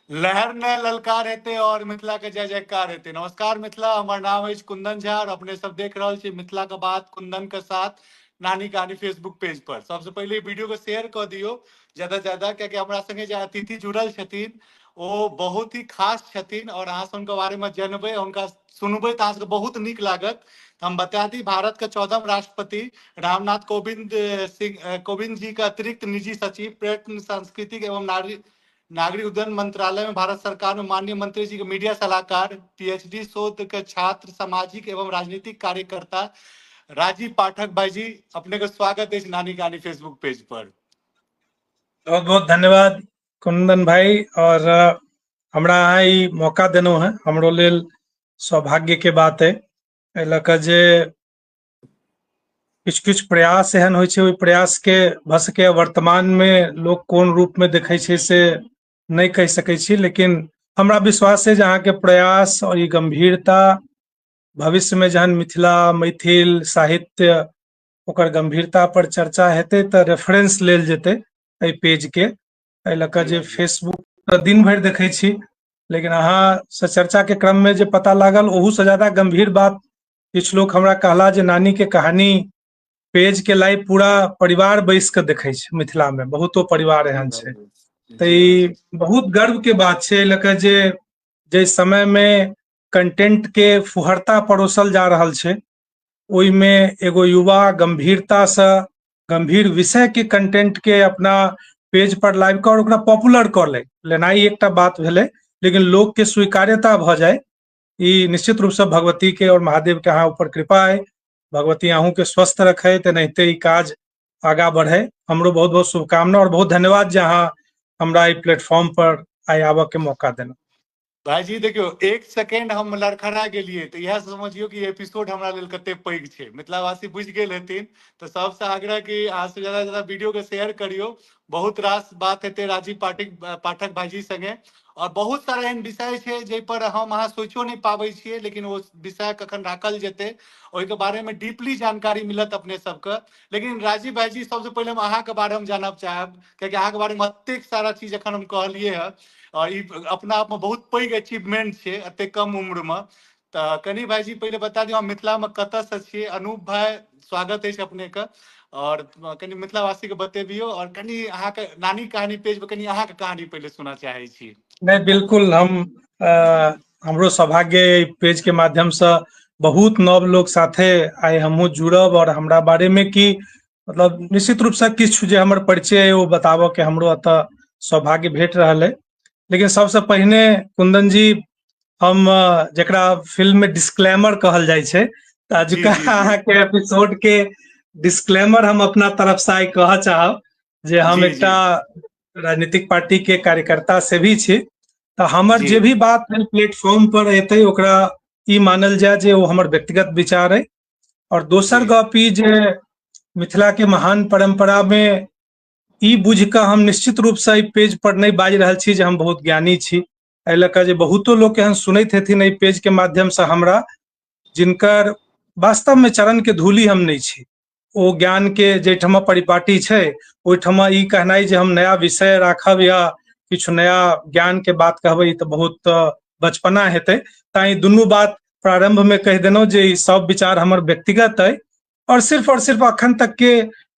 लहर ने ललकार हेतै और मिथिला के जय जयकार हेतै। नमस्कार मिथिला, हमर नाम अछि कुंदन झा और अपने सब देख रहल छी मिथिला के बात कुंदन के साथ नानी कहानी फेसबुक पेज पर। सबसे पहिले वीडियो के शेयर कऽ दियौ ज्यादा से ज्यादा, कियाकि हमरा संगे जे अतिथि जुड़ल छथिन ओ बहुत ही खास छथिन और अहाँ सब हुनका बारे में जानबै, हुनका सुनबै तऽ अहाँ सबके बहुत नीक लागत। हम बता दी, भारत के 14वां राष्ट्रपति रामनाथ कोविंद सिंह कोविंद जी के अतिरिक्त निजी सचिव, पर्यटन, सांस्कृतिक एवं नागरिक उड्डयन मंत्रालय में भारत सरकार में माननीय मंत्री जी के मीडिया सलाहकार, पीएचडी शोध के छात्र, सामाजिक एवं राजनीतिक कार्यकर्ता राजीव पाठक भाई जी, अपने के स्वागत है नानी कहानी फेसबुक पेज पर। बहुत बहुत धन्यवाद कुंदन भाई, और हमरा अहाँ ई मौका देलहुँ हेँ, हमरो लेल सौभाग्य के बात है। एहि लऽ कऽ जे किछु किछु प्रयास एहन होइ छै, ओहि प्रयास के भऽ सकैए वर्तमान में लोक कोन रूप में देखै छै से नहि कहि सकै छी, लेकिन हमरा विश्वास है जे अहाँके प्रयास और ई गंभीरता भविष्य में जहन मिथिला मैथिल साहित्य ओकर गंभीरता पर चर्चा हेतै तऽ रेफरेंस लेल जेतै एहि पेज के। एहि लऽ कऽ जे फेसबुक तऽ दिन भरि देखै छी, लेकिन अहाँ से चर्चा के क्रम में जे पता लागल ओहू से ज्यादा गंभीर बात किछु लोक हमरा कहला जे नानी के कहानी पेज के लाइव पूरा परिवार बैस के देखै छै। मिथिला में बहुतो परिवार एहन छै, तऽ ई बहुत गर्व के बात छै। एहि लऽ कऽ जे जाहि समय में कंटेंट के फुहरता परोसल जा रहल छै, ओहिमे एगो युवा गंभीरता से गंभीर विषय के कंटेंट के अपना पेज पर लाइव कऽ और ओकरा पॉपुलर कऽ ले लेनाइ एकटा बात भेलै, लेकिन लोक के स्वीकार्यता भऽ जाय, ई निश्चित रूप से भगवती के और महादेव के अहाँ ऊपर कृपा है। भगवती अहूँ के स्वस्थ रखे, तेनाहिते ई काज आगा बढ़े। हमरो बहुत बहुत शुभकामना और बहुत धन्यवाद जे अहाँ हमरा ई प्लेटफॉर्म पर आइ आबऽ के मौका देलहुँ। भाईजी देखियौ, एक सेकेंड हम लड़खड़ा गेलियै तऽ इएह समझियौ कि एपिसोड हमरा लेल कते पैघ छै। मिथिलावासी बुझि गेल हेथिन, तऽ सबसँ आग्रह कि अहाँ सब ज्यादा से ज्यादा वीडियो के शेयर करियौ। बहुत रास बात हेतै राजीव पाठक भाईजी संगे, और बहुत सारा एहन विषय छै जाहि पर हम अहाँ सोचियो नहि पाबै छियै, लेकिन ओ विषय कखन राखल जेतै ओहिके बारे में डीपली जानकारी मिलत अपने सबके। लेकिन राजीव भाईजी, सबसे पहिले हम अहाँके बारे में जानब चाहब, कियाकि अहाँके बारे में एतेक सारा चीज एखन हम कहलियै हँ और ई अपना आप में बहुत पैघ अचीवमेंट छै एतेक कम उम्र में। तऽ कनि भाईजी पहिले बता दियौ, हम मिथिला में कतऽ से छियै? अनूप भाई स्वागत अछि अपने के, और कनि मिथिलावासी के बतेबियौ और कनि अहाँके नानी कहानी पेज पर कनि अहाँके कहानी पहिले सुनऽ चाहै छी। नहि, बिल्कुल, हमरो सौभाग्य एहि पेज के माध्यम से बहुत नव लोग साथे आइ हमहूँ जुड़ब और हमरा बारे में की मतलब निश्चित रूप से किछु जे हमर परिचय है ओ बताबऽ के हमरो एतऽ सौभाग्य भेट रहल है। लेकिन सबसे पहिने कुंदन जी, हम जकरा फिल्म में डिस्क्लेमर कहल जाइ छै, तऽ अजुका अहाँके एपिसोड के डिस्क्लेमर हम अपना तरफ से आइ कहऽ चाहब जे हम एकटा राजनीतिक पार्टी के कार्यकर्ता से भी छी, तऽ हमर जे भी बात प्लेटफॉर्म पर एतै ओकरा ई मानल जाय जे ओ हमर व्यक्तिगत विचार है। और दोसर गप ई जे मिथिला के महान परंपरा में ई बुझि कऽ हम निश्चित रूप से एहि पेज पर नहि बाजि रहल छी जे हम बहुत ज्ञानी छी। एहि लऽ कऽ जे बहुतो लोक एहन सुनैत हेथिन एहि पेज के माध्यम से हमरा, जिनकर वास्तव में चरण के धूली हम नहि छी, ओ ज्ञान के जाहिठाम परिपाटी छै ओहिठाम ई कहनाइ जे हम नया विषय राखब या किछु नया ज्ञान के बात कहबै तऽ बहुत बचपना हेतै। ताहि दुनू बात प्रारंभ में कहि देलहुँ जे ई सब विचार हमर व्यक्तिगत अइ और सिर्फ अखन तक के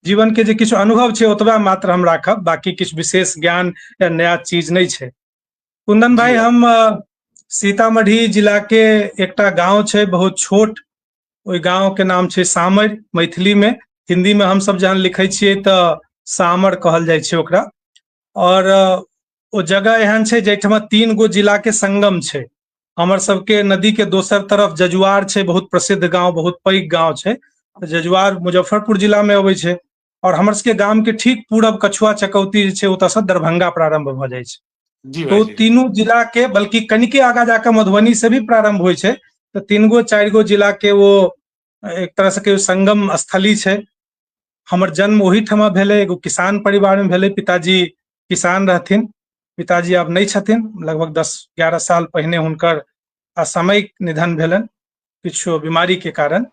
जीवन के जे किछु अनुभव छै ओतबा मात्र हम राखब, बाकी किछु विशेष ज्ञान या नया चीज नहि छै। कुंदन भाई, हम सीतामढ़ी जिला के एकटा गांव छै बहुत छोट, ओहि गांव के नाम छै सामर मैथिली में, हिंदी में हम सब जहन लिखै छियै तऽ सामर कहल जाइ छै ओकरा। और ओ जगह एहन छै जाहिठाम 3 गो जिला के संगम छै। हमर सबके नदी के दोसर तरफ जजुआर छै, बहुत प्रसिद्ध गांव, बहुत पैघ गांव छै जजुआर, मुजफ्फरपुर जिला में अबै छै। और हमर सबके गाम के ठीक पूरब कछुआ चकौती जे छै ओतऽ से दरभंगा प्रारंभ भऽ जाइ छै। तो तीनू जिला के, बल्कि कनिके आगा जाकर मधुबनी से भी प्रारंभ होइ छै, तऽ 3 गो 4 गो जिला के वो एक तरह से कहियो संगम स्थली छै। हमर जन्म ओहिठमा भेलै, एगो किसान परिवार में भेलै। पिताजी किसान रहथिन, पिताजी आब नहि छथिन, लगभग 10-11 साल पहिने हुनकर असामयिक निधन भेलनि किछु बीमारी के कारण।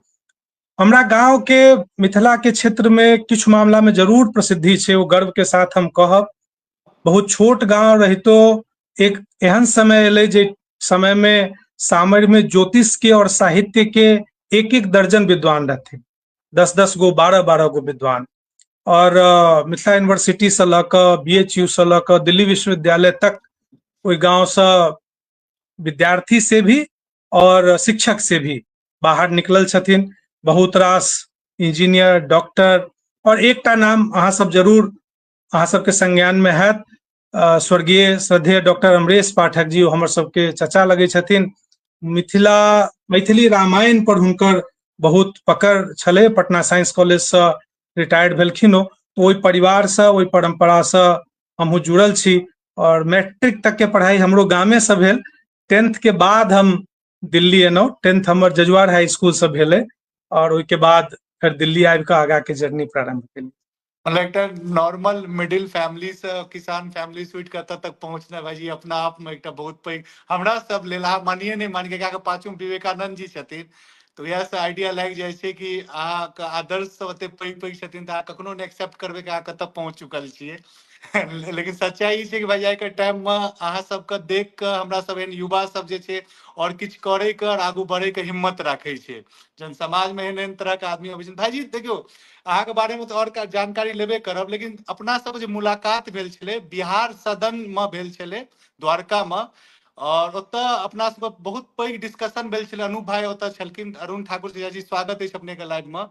हमरा गांव के मिथिला के क्षेत्र में किछु मामला में जरूर प्रसिद्धि छै, ओ गर्व के साथ हम कहब। बहुत छोट गांव रहितो एक एहन समय एलै जे समय में सामर में ज्योतिष के और साहित्य के एक एक दर्जन विद्वान रहथिन, 10-10 गो 12-12 गो विद्वान। और मिथिला यूनिवर्सिटी से लऽ कऽ BHU से लऽ कऽ दिल्ली विश्वविद्यालय तक ओहि गांव से विद्यार्थी से भी और शिक्षक से भी बाहर निकलल छथिन बहुत रास इंजीनियर, डॉक्टर। और एकटा नाम अहाँ सब जरूर अहाँ सबके संज्ञान में हैत, स्वर्गीय श्रद्धेय डॉक्टर अमरेश पाठक जी, हमर सबके चचा लगै छथिन। मिथिला मैथिली रामायण पर हुनकर बहुत पकड़ छलै, पटना साइंस कॉलेज से रिटायर्ड भेलखिन ओ। ओहि परिवार से, ओहि परंपरा से हमहूँ जुड़ल छी। और मैट्रिक तक के पढ़ाई हमरो गामे से भेल। 10th के बाद हम दिल्ली एलहुँ। 10th हमर जजुआर हाई स्कूल से भेलै और ओहिके बाद फेर दिल्ली आबि कऽ आगाँ के जर्नी प्रारंभ केलियै। मतलब एकटा नॉर्मल मिडिल फैमिली से, किसान फैमिली से उठि कऽ एतऽ तक पहुँचना भाईजी अपना आप में एकटा बहुत पैघ हमरा सब लेल, अहाँ मानिए नहि मानिए, कियाकि पाछू में विवेकानंद जी छथिन, तऽ उएह से आइडिया लागि जाइ छै कि अहाँके आदर्श सब एते पैघ पैघ छथिन तऽ अहाँ कखनो नहि एक्सेप्ट करबै कि अहाँ कतऽ पहुँच चुकल छियै। लेकिन सच्चाई ई छै कि भाई आइ के टाइम में अहाँ सबके देख कऽ हमरा सब एहन युवा सब जे छै और किछु करे के और आगू बढ़े के हिम्मत राखे छै। जहन समाज में एहन एहन तरह के आदमी अबै छै। भाईजी देखियौ, अहाँके बारे में तऽ और जानकारी लेबे करब, लेकिन अपना सब जे मुलाकात भेल छलै बिहार सदन में भेल छलै द्वारका में, और ओतऽ अपना सब बहुत पैघ डिस्कशन भेल छलै। अनूप भाई ओतऽ छलखिन, अरुण ठाकुर जी स्वागत अछि अपने के लाइव में।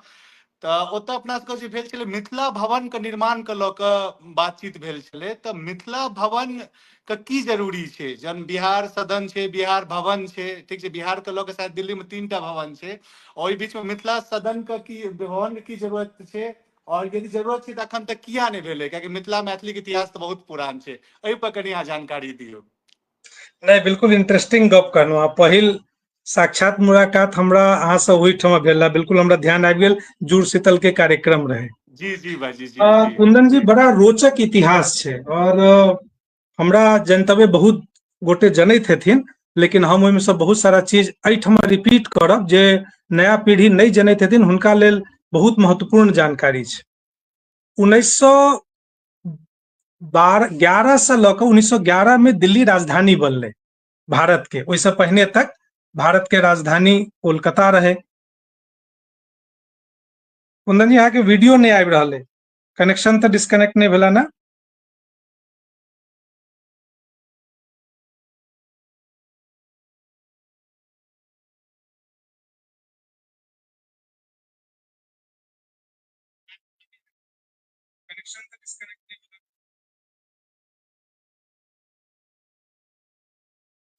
तऽ ओतऽ अपना सबके जे भेल छलै मिथिला भवन के निर्माण के लऽ कऽ बातचीत भेल छलै। तऽ मिथिला भवन के की जरूरी छै? जहन बिहार सदन छै, बिहार भवन छै, ठीक छै, बिहार के लऽ कऽ शायद दिल्ली में 3टा भवन छै, ओहि बीच में मिथिला सदन के की भवन के की जरूरत छै? और यदि जरूरत छै तऽ अखन तक किया नहि भेलै? कियाकि मिथिला मैथिली के इतिहास तऽ बहुत पुरान छै। एहि पर कनि अहाँ जानकारी दियौ। नहि, बिल्कुल इंटरेस्टिंग गप कहलहुँ अहाँ। पहिल साक्षात मुलाकात हमरा अहाँ से ओहिठाम भेल, बिल्कुल हमरा ध्यान आबि गेल, जुड़ शीतल के कार्यक्रम रहे। जी जी भाई जी, जी, जी। कुंदन जी, बड़ा रोचक इतिहास छै और हमरा जनतबे बहुत गोटे जनैत हेथिन, लेकिन हम ओहिमे से बहुत सारा चीज एहिठाम रिपीट करब जे नया पीढ़ी नहि जनैत हेथिन, हुनका लेल बहुत महत्वपूर्ण जानकारी छै। 1911 से लऽ कऽ 1911 में दिल्ली राजधानी बनलै भारत के। ओहिसँ पहिने तक भारत के राजधानी कोलकाता रहे। कुंदन जी, अहाँके वीडियो नहि आबि रहल है, कनेक्शन तऽ डिस्कनेक्ट नहि भेला ना?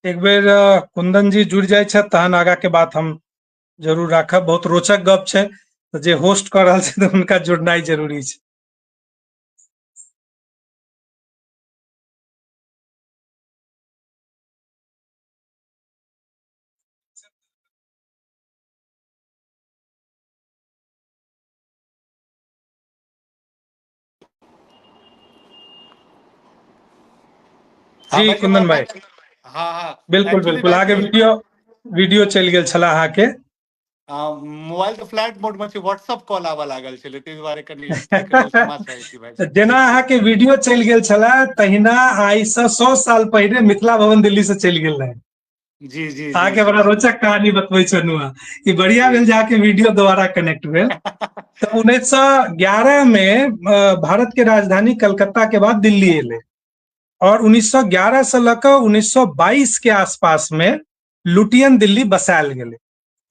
एक बेर कुंदन जी जुड़ जाइ छथि तहन आगा के बात हम जरूर राखब। बहुत रोचक गप छै, तऽ जे होस्ट कऽ रहल छै हुनका जुड़नाइ जरूरी छै। हाँ जी भाई, कुंदन हमरा भाई। हाँ हाँ, बिल्कुल एक्चुअली बिल्कुल, आगे भाई वीडियो वीडियो चलि गेल छल अहाँके। मोबाइल तऽ फ्लाइट मोड में छै, व्हाट्सएप कॉल आबऽ लागल छलै, ताहि दुआरे कनि ताहिके लेल क्षमा चाहै छी भाई। जेना अहाँके वीडियो चलि गेल छलै तहिना आइ से 100 साल पहिने मिथिला भवन दिल्ली से चलि गेल रहे। जी जी जी अहाँके जी बड़ा जी रोचक कहानी बतबै छलहुँ हँ, ई बढ़िया जी भेल जे अहाँके वीडियो दोबारा कनेक्ट भेल। तऽ 1911 में भारत के राजधानी कलकत्ता के बाद दिल्ली एलै और 1911 से लऽ कऽ 1922 के आसपास में लुटियन दिल्ली बसायल गेलै।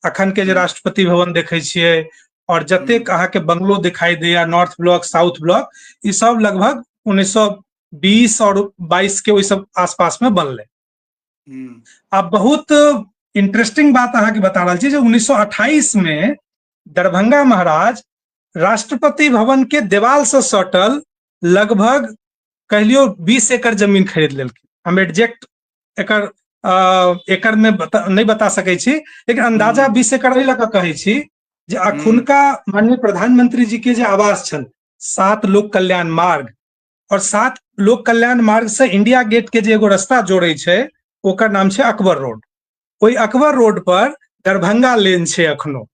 अखन के जे राष्ट्रपति भवन देखै छियै और जतेक अहाँके बंगलो दिखाई दैया, नॉर्थ ब्लॉक, साउथ ब्लॉक, ई सब लगभग 1920 और 22 के ओहि सब आसपास में बनलै। आब बहुत इंटरेस्टिंग बात अहाँके बता रहल छी जे 1928 में दरभंगा महाराज राष्ट्रपति भवन के देवाल से सटल लगभग कहलियो 20 एकड़ जमीन खरीद लेलखिन। हम एग्जैक्ट एकड़ में नहीं बता सकै छी, लेकिन अंदाजा 20 एकड़ एहि लऽ कऽ कहै छी जे अखुनका माननीय प्रधानमंत्री जी के जे आवास छनि 7 लोक कल्याण मार्ग, और 7 लोक कल्याण मार्ग से इंडिया गेट के जे एगो रास्ता जोड़े छै ओकर नाम छै अकबर रोड। ओहि अकबर रोड पर दरभंगा लेन छै अखनो,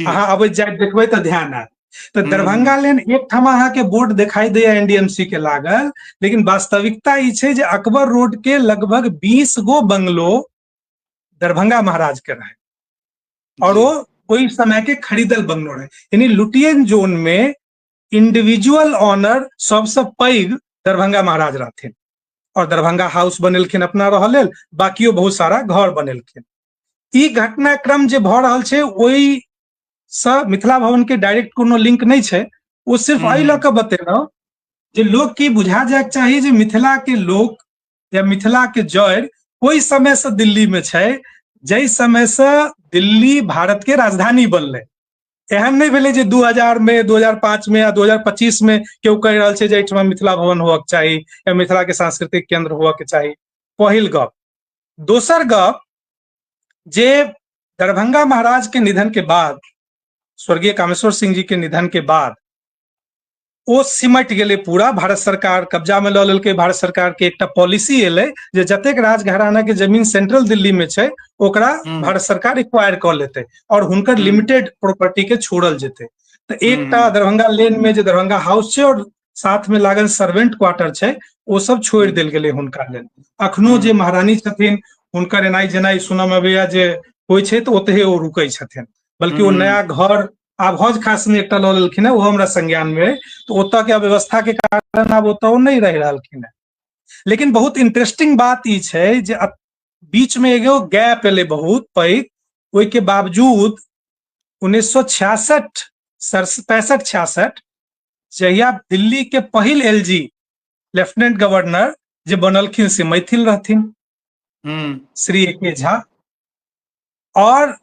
अहाँ अबैत जाइत देखबै तऽ ध्यान आयत। तऽ दरभंगा लेन एकठाम अहाँके बोर्ड देखाई दैया एनडीएमसी के लागल, लेकिन वास्तविकता ई छै जे अकबर रोड के लगभग 20 गो बंगलो दरभंगा महाराज के रहे और वो ओहि समय के खरीदल बंगलो रहे। यानी लुटियन जोन में इंडिविजुअल ऑनर सबसे पैघ दरभंगा महाराज रहथिन और दरभंगा हाउस बनेलखिन अपना रह लेल, बाकियो बहुत सारा घर बनेलखिन। ई घटनाक्रम जे भऽ रहल छै ओहि से मिथिला भवन के डायरेक्ट कोनो लिंक नहीं छै, वो सिर्फ एहि लऽ कऽ बतेलहुँ जे लोक की बुझा जायके चाही जे मिथिला के लोक या मिथिला के जड़ि ओहि समय से दिल्ली में छै जाहि समय से दिल्ली भारत के राजधानी बनलै। एहन नहि भेलै जे 2000 में 2005 में या 2025 में केओ कहि रहल छै जे एहिठमा मिथिला भवन होअके चाही या मिथिला के सांस्कृतिक केंद्र होअके चाही। पहिल गप। दोसर गप जे दरभंगा महाराज के निधन के बाद, स्वर्गीय कामेश्वर सिंह जी के निधन के बाद ओ सिमट गेलै पूरा, भारत सरकार कब्जा में लऽ लेलकै। भारत सरकार के एकटा पॉलिसी एलै जे जतेक राजघराना के जमीन सेंट्रल दिल्ली में छै ओकरा भारत सरकार एक्वायर कऽ लेतै और हुनकर लिमिटेड प्रॉपर्टी के छोड़ल जेतै। तऽ एकटा दरभंगा लेन में जे दरभंगा हाउस छै और साथ में लागल सर्वेंट क्वार्टर छै ओ सब छोड़ि देल गेलै हुनका लेल। अखनो जे महारानी छथिन हुनकर एनाइ जेनाइ सुनऽ में अबैया जे होइ छै तऽ ओतहे ओ रुकै छथिन, बल्कि ओ नया घर आब हौज खास में एकटा लऽ लेलखिन है, ओहो हमरा संज्ञान में है, तो ओतऽ के अव्यवस्था के कारण आब ओतऽ नहि रहि रहलखिन है। लेकिन बहुत इंटरेस्टिंग बात ई छै जे बीच में एगो गैप एलै बहुत पैघ, ओहि के बावजूद 1966 65-66 जहिया दिल्ली के पहिल एलजी लेफ्टिनेंट गवर्नर जे बनलखिन से मैथिल रहथिन, श्री ए के झा। और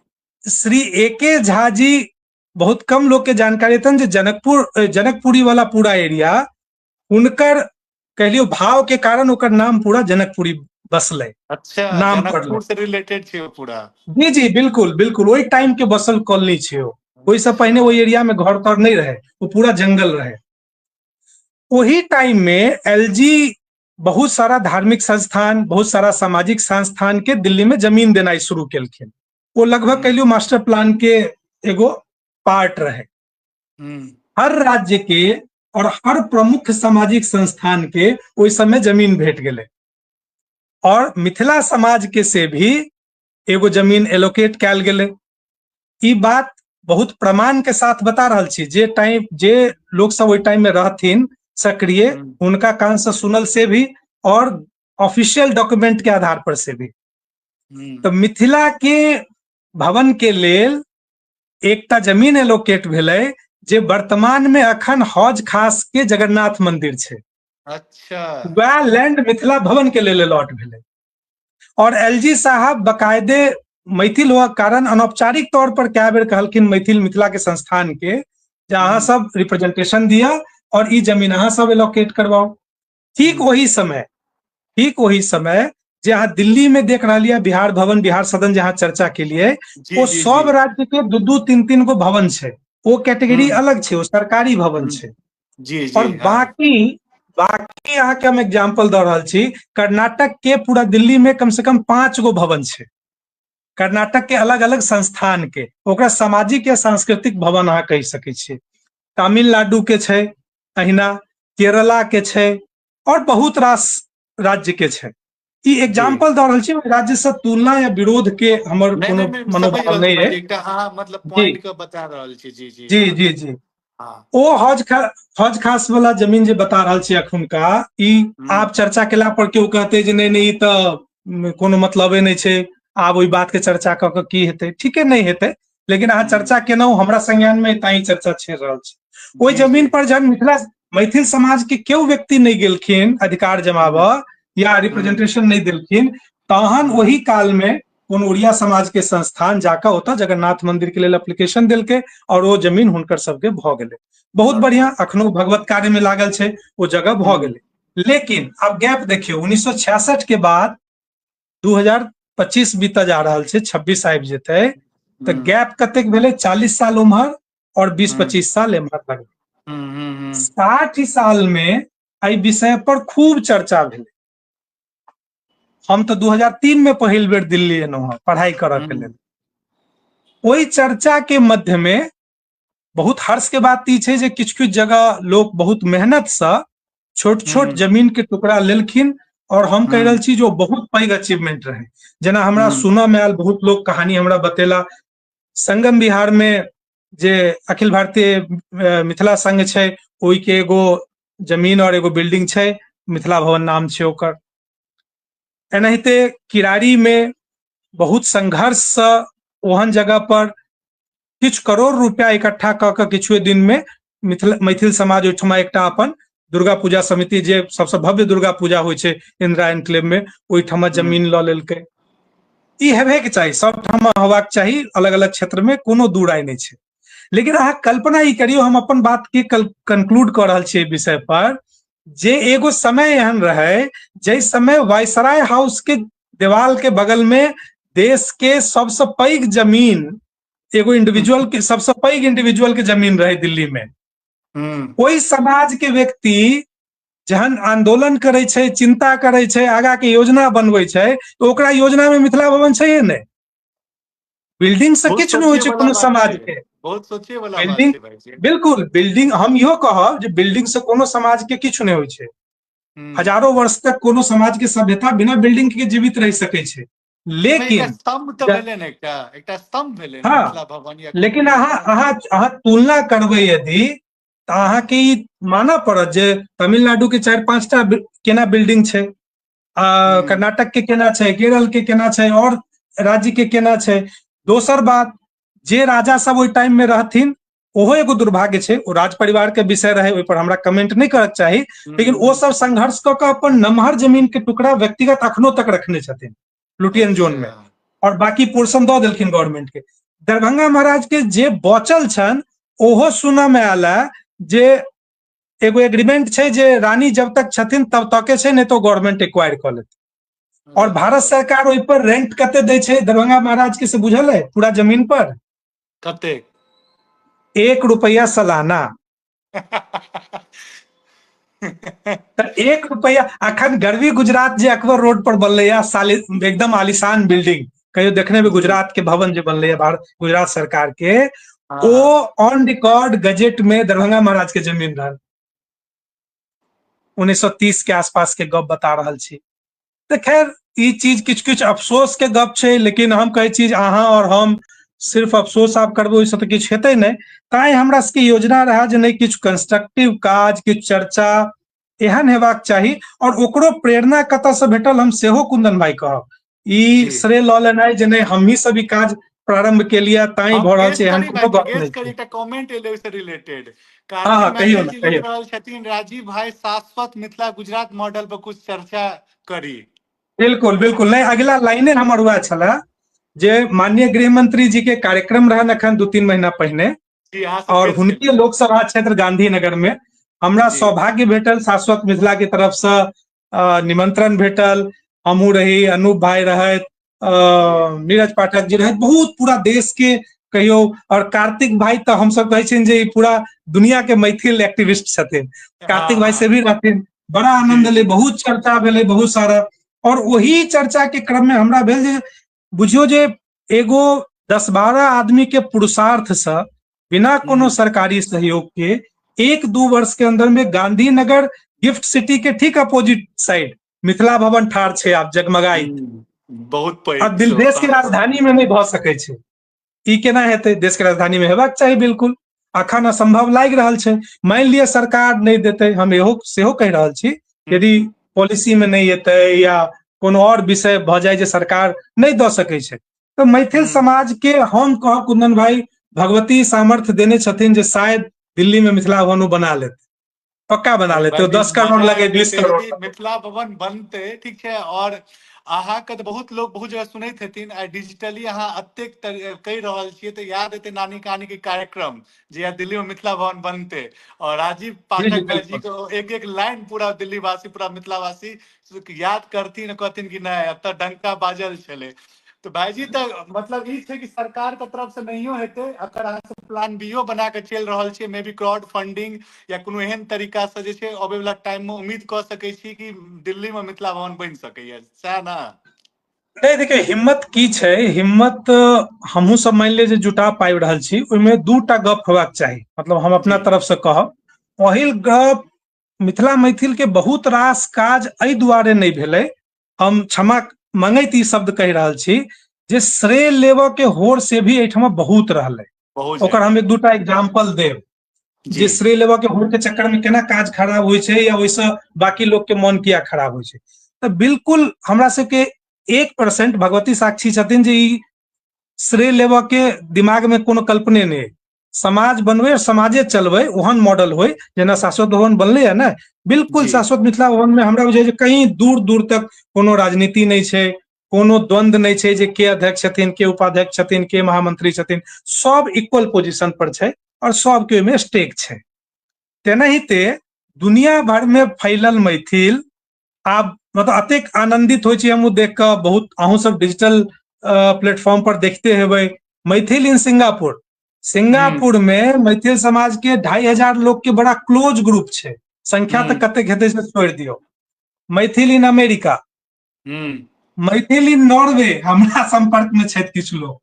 श्री ए के झा जी बहुत कम लोग के जानकारी हेतनि जे जनकपुरी वाला पूरा एरिया हुनकर कहलियो भाव के कारण ओकर नाम पूरा जनकपुरी बसलै। अच्छा, नाम जनकपुर पड़लै। से रिलेटेड छै ओ पूरा। जी जी बिल्कुल बिल्कुल, ओहि टाइम के बसल कॉलोनी छै ओ। ओहिसँ पहिने ओहि एरिया में घर तर नहीं रहे, वो पूरा जंगल रहे। ओही टाइम में एलजी बहुत सारा धार्मिक संस्थान, बहुत सारा सामाजिक संस्थान के दिल्ली में जमीन देनाइ शुरू केलखिन। वो लगभग कहलियो मास्टर प्लान के एगो पार्ट रहे। हर राज्य के और हर प्रमुख सामाजिक संस्थान के ओहि समय जमीन भेट गेलै और मिथिला समाज के से भी एगो जमीन एलोकेट कयल गेलै। ई बात बहुत प्रमाण के साथ बता रहल छी, जे टाइम जे लोग सब ओहि टाइम में रहथिन सक्रिय हुनका कान से सुनल से भी और ऑफिशियल डॉक्यूमेंट के आधार पर से भी। तो मिथिला के भवन के लेल एकटा जमीन एलोकेट भेलै जे वर्तमान में अखन हौज खास के जगन्नाथ मंदिर छै। अच्छा, वएह लैंड मिथिला भवन के लेल अलॉट भेलै और एलजी साहब बकायदे मैथिल हुआ कारण अनौपचारिक तौर पर कए बेर कहलखिन मैथिल मिथिला के संस्थान के जे अहाँ सब रिप्रेजेंटेशन दिया और ई जमीन अहाँ सब एलोकेट करवाओ। ठीक ओही समय जे अहाँ दिल्ली में देख रहलियै है, बिहार भवन बिहार सदन जहाँ चर्चा के लिए, वो सब राज्य के 2-2 3-3 गो भवन छै, वो कैटेगरी अलग छै, वो सरकारी भवन छै। और बाकी अहाँ के हम एग्जाम्पल दऽ रहल छी, कर्नाटक के पूरा दिल्ली में कम से कम 5 गो भवन छै, कर्नाटक के अलग अलग संस्थान के, ओकरा सामाजिक या सांस्कृतिक भवन अहाँ कहि सकै छियै। तमिलनाडु के छै अहिना, केरला के छै और बहुत रास राज्य के छै। ई एग्जाम्पल दऽ रहल छी, राज्य से तुलना या विरोध के हमर कोनो मनोभाव नहीं है। एकटा अहाँ मतलब पॉइंट के बता रहल छी। जी जी जी जी जी। ओ हौज खास वाला जमीन जे बता रहल छी अखुनका, ई आब चर्चा केला पर केओ कहते जे नहीं नहीं ई तऽ कोनो मतलबे नहीं छै, आब ओहि बात के चर्चा कऽ कऽ की हेतै, ठीके नहीं हेतै, लेकिन अहाँ चर्चा केलहुँ हमरा संज्ञान में ताहि चर्चा छेड़ रहल छी। ओहि जमीन पर जहन मिथिला मैथिल समाज के केओ व्यक्ति नहीं गेलखिन अधिकार जमाबऽ या रिप्रेजेंटेशन नहीं देलखिन, तहन ओही काल में कोनो उड़िया समाज के संस्थान जाकऽ ओतऽ जगन्नाथ मंदिर के लेल एप्लीकेशन देलकै और ओ जमीन हुनकर सबके भऽ गेलै। बहुत बढ़िया, अखनो भगवत कार्य में लागल छै, ओ जगह भऽ गेलै। लेकिन आब गैप देखियौ, 1966 के बाद 2025 बीतऽ जा रहल छै, 26 आबि जेतै, तऽ गैप कतेक भेलै? 40 साल उम्हर और 20-25 साल एम्हर लगलै। 60 साल में एहि विषय पर खूब चर्चा भेलै। हम तऽ 2003 में पहिल बेर दिल्ली एलहुँ हँ पढ़ाई करऽ के लेल। ओहि चर्चा के मध्य में बहुत हर्ष के बात ई छै जे किछु किछु जगह लोक बहुत मेहनत से छोट छोट जमीन के टुकड़ा लेलखिन, और हम कहि रहल छी जो बहुत पैघ अचीवमेंट रहे। जेना हमरा सुनऽ में आयल, बहुत लोग कहानी हमरा बतेला, संगम बिहार में जे अखिल भारतीय मिथिला संघ छै ओहि के एगो जमीन और एगो बिल्डिंग छै, मिथिला भवन नाम छै ओकर। एनाहिते किरारी में बहुत संघर्ष से ओहन जगह पर किछु करोड़ रुपया इकट्ठा कऽ के किछुए दिन में मैथिल समाज ओहिठमा एकटा अपन दुर्गा पूजा समिति, जे सबसे भव्य दुर्गा पूजा होइ छै इंदिरा एनक्लेव में, ओहिठमा जमीन लऽ लेलकै। ई हेबे के चाही, सब ठाम होबाक चाही, अलग अलग क्षेत्र में, कोनो दू राय नहि छै। लेकिन अहाँ कल्पना ई करियौ, हम अपन बात के कंक्लूड कऽ रहल छी एहि विषय पर, जे एगो समय एहन रहे जाहि समय वायसराय हाउस के देवाल के बगल में देश के सबसे पैघ जमीन, एगो इंडिविजुअल के सबसे पैघ इंडिविजुअल के जमीन रहे दिल्ली में। ओहि समाज के व्यक्ति जहन आंदोलन करै छै, चिंता करै छै, आगा के योजना बनबै छै, तऽ ओकरा योजना में मिथिला भवन छै नहि। बिल्डिंग से किछु नहि होइ छै कोनो समाज के, बहुत सोचे वाला बिल्डिंग, बिल्कुल बिल्डिंग, हम इहो कहब जे बिल्डिंग से कोनो समाज के किछु नहि होइ छै। हजारों वर्ष तक कोनो समाज के सभ्यता बिना बिल्डिंग के जीवित रहि सकै छै। लेकिन स्तंभ तऽ भेलै ने, एकटा स्तंभ भेलै मिथिला भवन। लेकिन अहाँ अहाँ अहाँ तुलना करबै यदि, तऽ अहाँके ई मानऽ पड़त जे तमिलनाडु के 4-5 टा केना बिल्डिंग छै, कर्नाटक के केना छै, केरल के केना छै, और राज्य के केना छै। दोसर बात, जे राजा सब ओहि टाइम में रहथिन, ओहो एगो दुर्भाग्य छै, ओ राज परिवार के विषय रहे, ओहि पर हमरा कमेंट नहि करक चाही, लेकिन ओ सब संघर्ष कऽ के अपन नमहर जमीन के टुकड़ा व्यक्तिगत अखनो तक रखने छथिन लुटियन जोन में, और बाकी पोर्शन दऽ देलखिन गवर्नमेंट के। दरभंगा महाराज के जे बचल छनि, ओहो सुनऽ में आयल है जे एगो एग्रीमेंट छै जे रानी जब तक छथिन तब तके छै, नहि तो गवर्नमेंट एक्वायर कऽ लेतै। और भारत सरकार ओहि पर रेंट कते दै छै दरभंगा महाराज के से बुझल है? पूरा जमीन पर कते? 1 रुपया सालाना। तऽ 1 रुपया। अखन गर्वी गुजरात जे अकबर रोड पर बनलै है, साले एकदम आलिशान बिल्डिंग, कहियो देखने भी गुजरात के भवन जे बनलै है भारत गुजरात सरकार के, ओ ऑन रिकॉर्ड गजेट में दरभंगा महाराज के जमीन रहल। 1930 के आसपास के गप बता रहल छी। तऽ खैर ई चीज किछु किछु अफसोस के गप छै, लेकिन हम कहै छी अहाँ और हम सिर्फ अफसोस आब करबै ओहिसँ तऽ किछु हेतै नहि। ताहि हमरा सबके योजना रहए जे नहि किछु कंस्ट्रक्टिव काज, किछु चर्चा एहन हेबाक चाही, और ओकरो प्रेरणा कतऽसँ भेटल हम सेहो कुंदन भाई कहब। ई श्रेय लऽ लेनाइ जे नहि हमही सब ई काज प्रारंभ केलियै ताहि भऽ रहल छै, एहन कोनो गप नहि छै। एकटा कमेंट एलै ओहिसँ रिलेटेड, हँ कहियौ ने, कहियौ। रहल छथिन राजीव भाई शाश्वत मिथिला गुजरात मॉडल पर कुछ चर्चा करी। बिल्कुल बिल्कुल, नहि अगिला लाइने हमर वएह छलए जे माननीय गृह मंत्री जी के कार्यक्रम रहन अखन 2-3 महीना पहिने, और हुनके लोकसभा क्षेत्र गांधीनगर में हमरा सौभाग्य भेटल, शाश्वत मिथिला के तरफ से निमंत्रण भेटल, हमहूँ रही, अनूप भाई रहथि, नीरज पाठक जी रहथि, बहुत पूरा देश के कहियो, और कार्तिक भाई तऽ हमसब कहै छियनि जे ई पूरा दुनिया के मैथिल एक्टिविस्ट छथिन, कार्तिक भाई से भी रहथिन। बड़ा आनंद एलै, बहुत चर्चा भेलै बहुत सारा, और वही चर्चा के क्रम में हमरा भेल जे बुझियौ जे एगो 10-12 आदमी के पुरुषार्थ से बिना कोनो सरकारी सहयोग के 1-2 वर्ष के अंदर में गांधीनगर गिफ्ट सिटी के ठीक अपोजिट साइड मिथिला भवन ठाढ़ छै आब जगमगाइत। बहुत पैघ। आ देश के राजधानी में नहि भऽ सकै छै, ई केना हेतै? देश के राजधानी में हेबाक चाही बिल्कुल, अखन असंभव लागि रहल छै। मानि लिअ सरकार नहि देतै, हम इहो सेहो कहि रहल छी, यदि पॉलिसी में नहि एतै या कोनो और विषय भऽ जाय जे सरकार नहि दऽ सकै छै, तऽ मैथिल समाज के हम कहब कुंदन भाई भगवती सामर्थ्य देने छथिन जे शायद दिल्ली में मिथिला भवन बना लेतै, पक्का बना लेते, 10 करोड़ लगे, 20 करोड़ मिथिला भवन बनते, ठीक छै। और अहाँके तऽ बहुत लोग बहुत जगह सुनैत हेथिन, आ डिजिटली अहाँ एतेक कहि रहल छियै तऽ याद एतै नानी कहानी के कार्यक्रम जे दिल्ली में मिथिला भवन बनते, और राजीव पाठक जी के एक एक लाइन पूरा दिल्लीवासी पूरा मिथिलावासी याद करथिन, कहथिन कि नहि एतऽ डंका बाजल छलै। तऽ भाईजी तऽ मतलब ई छै कि सरकार के तरफ से नहियो हेतै, अगर अहाँ सब प्लान बीओ बना के चलि रहल छियै, मे बी क्राउड फंडिंग या कोनो एहन तरीका से जे छै अबै वाला टाइम में उम्मीद कऽ सकै छी कि दिल्ली में मिथिला भवन बनि सकैया, सएह ने? नहीं, देखिए हिम्मत की छै, हिम्मत हमहूँ सब मानि लिअ जे जुटा पाबि रहल छी, ओहिमे दूटा गप होबाक चाही। मतलब हम अपना तरफ से कहब, पहिल गप मिथिला मैथिल के बहुत रास काज एहि दुआरे नहि भेलै, हम क्षमा मंगैत ई शब्द कहि रहल छी, जे श्रेय लेबऽ के होड़ से भी एहिठाम बहुत रहलै। ओकर हम एक दूटा एग्जाम्पल देब जे श्रेय लेबऽ के होड़ के चक्कर में केना काज खराब होइ छै या ओहिसँ बाकी लोग के मन किया खराब होइ छै। तऽ बिल्कुल हमरा सबके 1% भगवती साक्षी छथिन जे ई श्रेय लेबऽ के दिमाग में कोनो कल्पने नहि। समाज बनबै और समाजे चलबै ओहन मॉडल होइ जेना शाश्वत भवन बनलै है ने, बिल्कुल शाश्वत मिथिला भवन में हमरा बुझाइ छै कहीं दूर दूर तक कोनो राजनीति नहि छै, कोनो द्वंद्व नहि छै जे के अध्यक्ष छथिन, के उपाध्यक्ष छथिन, के महामंत्री छथिन, सब इक्वल पोजिशन पर छै और सबके ओहिमे स्टेक छै। तेनाहिते दुनिया भर में फैलल मैथिल आब मतलब अतेक आनंदित होइ छी हमहूँ देख कऽ, बहुत अहूँ सब डिजिटल प्लेटफॉर्म पर देखते हेबै मैथिल इन सिंगापुर। सिंगापुर में मैथिल समाज के 2500 लोग के बड़ा क्लोज ग्रुप छै, संख्या तऽ कतेक हेतै से छोड़ि दियौ। Maithil in America, Maithil in Norway, हमरा संपर्क में छथि किछु लोग।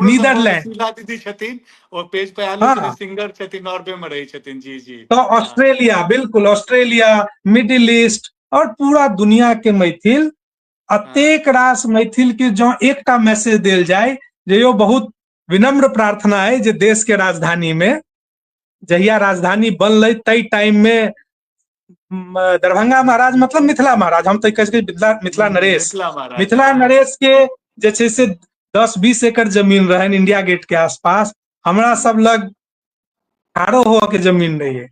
नीदरलैंड दीदी छथिन, ओ पेज पे आयल छथिन, सिंगर छथिन, नॉर्वे में रहै छथिन। जी जी। तो ऑस्ट्रेलिया, बिल्कुल ऑस्ट्रेलिया, मिडिल ईस्ट और पूरा दुनिया के मैथिल, अतेक रास मैथिल के जो एकटा मैसेज देल जाय जे यो बहुत विनम्र प्रार्थना है जे देश के राजधानी में जहिया राजधानी बनलै तै टाइम में दरभंगा महाराज मतलब मिथिला महाराज, हम तऽ कहै छी मिथिला नरेश, मिथिला नरेश के जे छै से 10-20 एकड़ जमीन रहनि इंडिया गेट के आसपास, हमरा सब लग ठाड़ो होअ के जमीन नहीं है।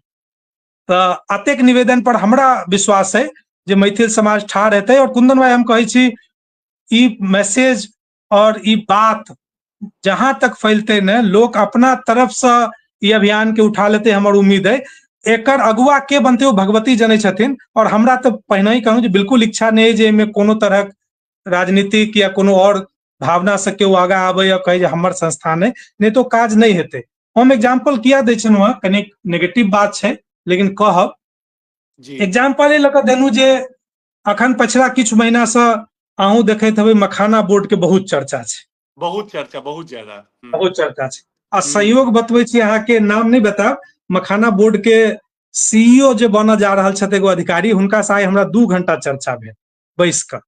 तऽ अतेक निवेदन पर हमरा विश्वास है जे मैथिल समाज ठाढ़ हेतै। और कुंदन भाई हम कहै छी ई मैसेज और ई बात जहां तक फैलते ने, लोक अपना तरफ से ई अभियान के उठा लेते, हमर उम्मीद है। एकर अगुआ के बनते ओ भगवती जनै छथिन। और हमरा तऽ पहिने ही कहूँ जे बिल्कुल इच्छा नहीं है जे एहिमे कोनो तरहक राजनीतिक या कोनो और भावना से केओ आगा आबै या कहै जे हमर संस्थान है, नहीं तो काज नहीं हेतै। हम एग्जाम्पल किया दै छलहुँ हँ, कनिक नेगेटिव बात छै लेकिन कहब, एग्जाम्पल लऽ कऽ देलहुँ जे अखन पछिला किछु महीना से अहूँ देखैत हेबै मखाना बोर्ड के बहुत चर्चा छै, बहुत चर्चा, बहुत ज्यादा, बहुत चर्चा छै। आ संयोग बतबै छी अहाँके, नाम नहि बतायब, मखाना बोर्ड के सीईओ जे बनऽ जा रहल छथि एगो अधिकारी, हुनका से आइ हमरा 2 घंटा चर्चा भेल बैस कऽ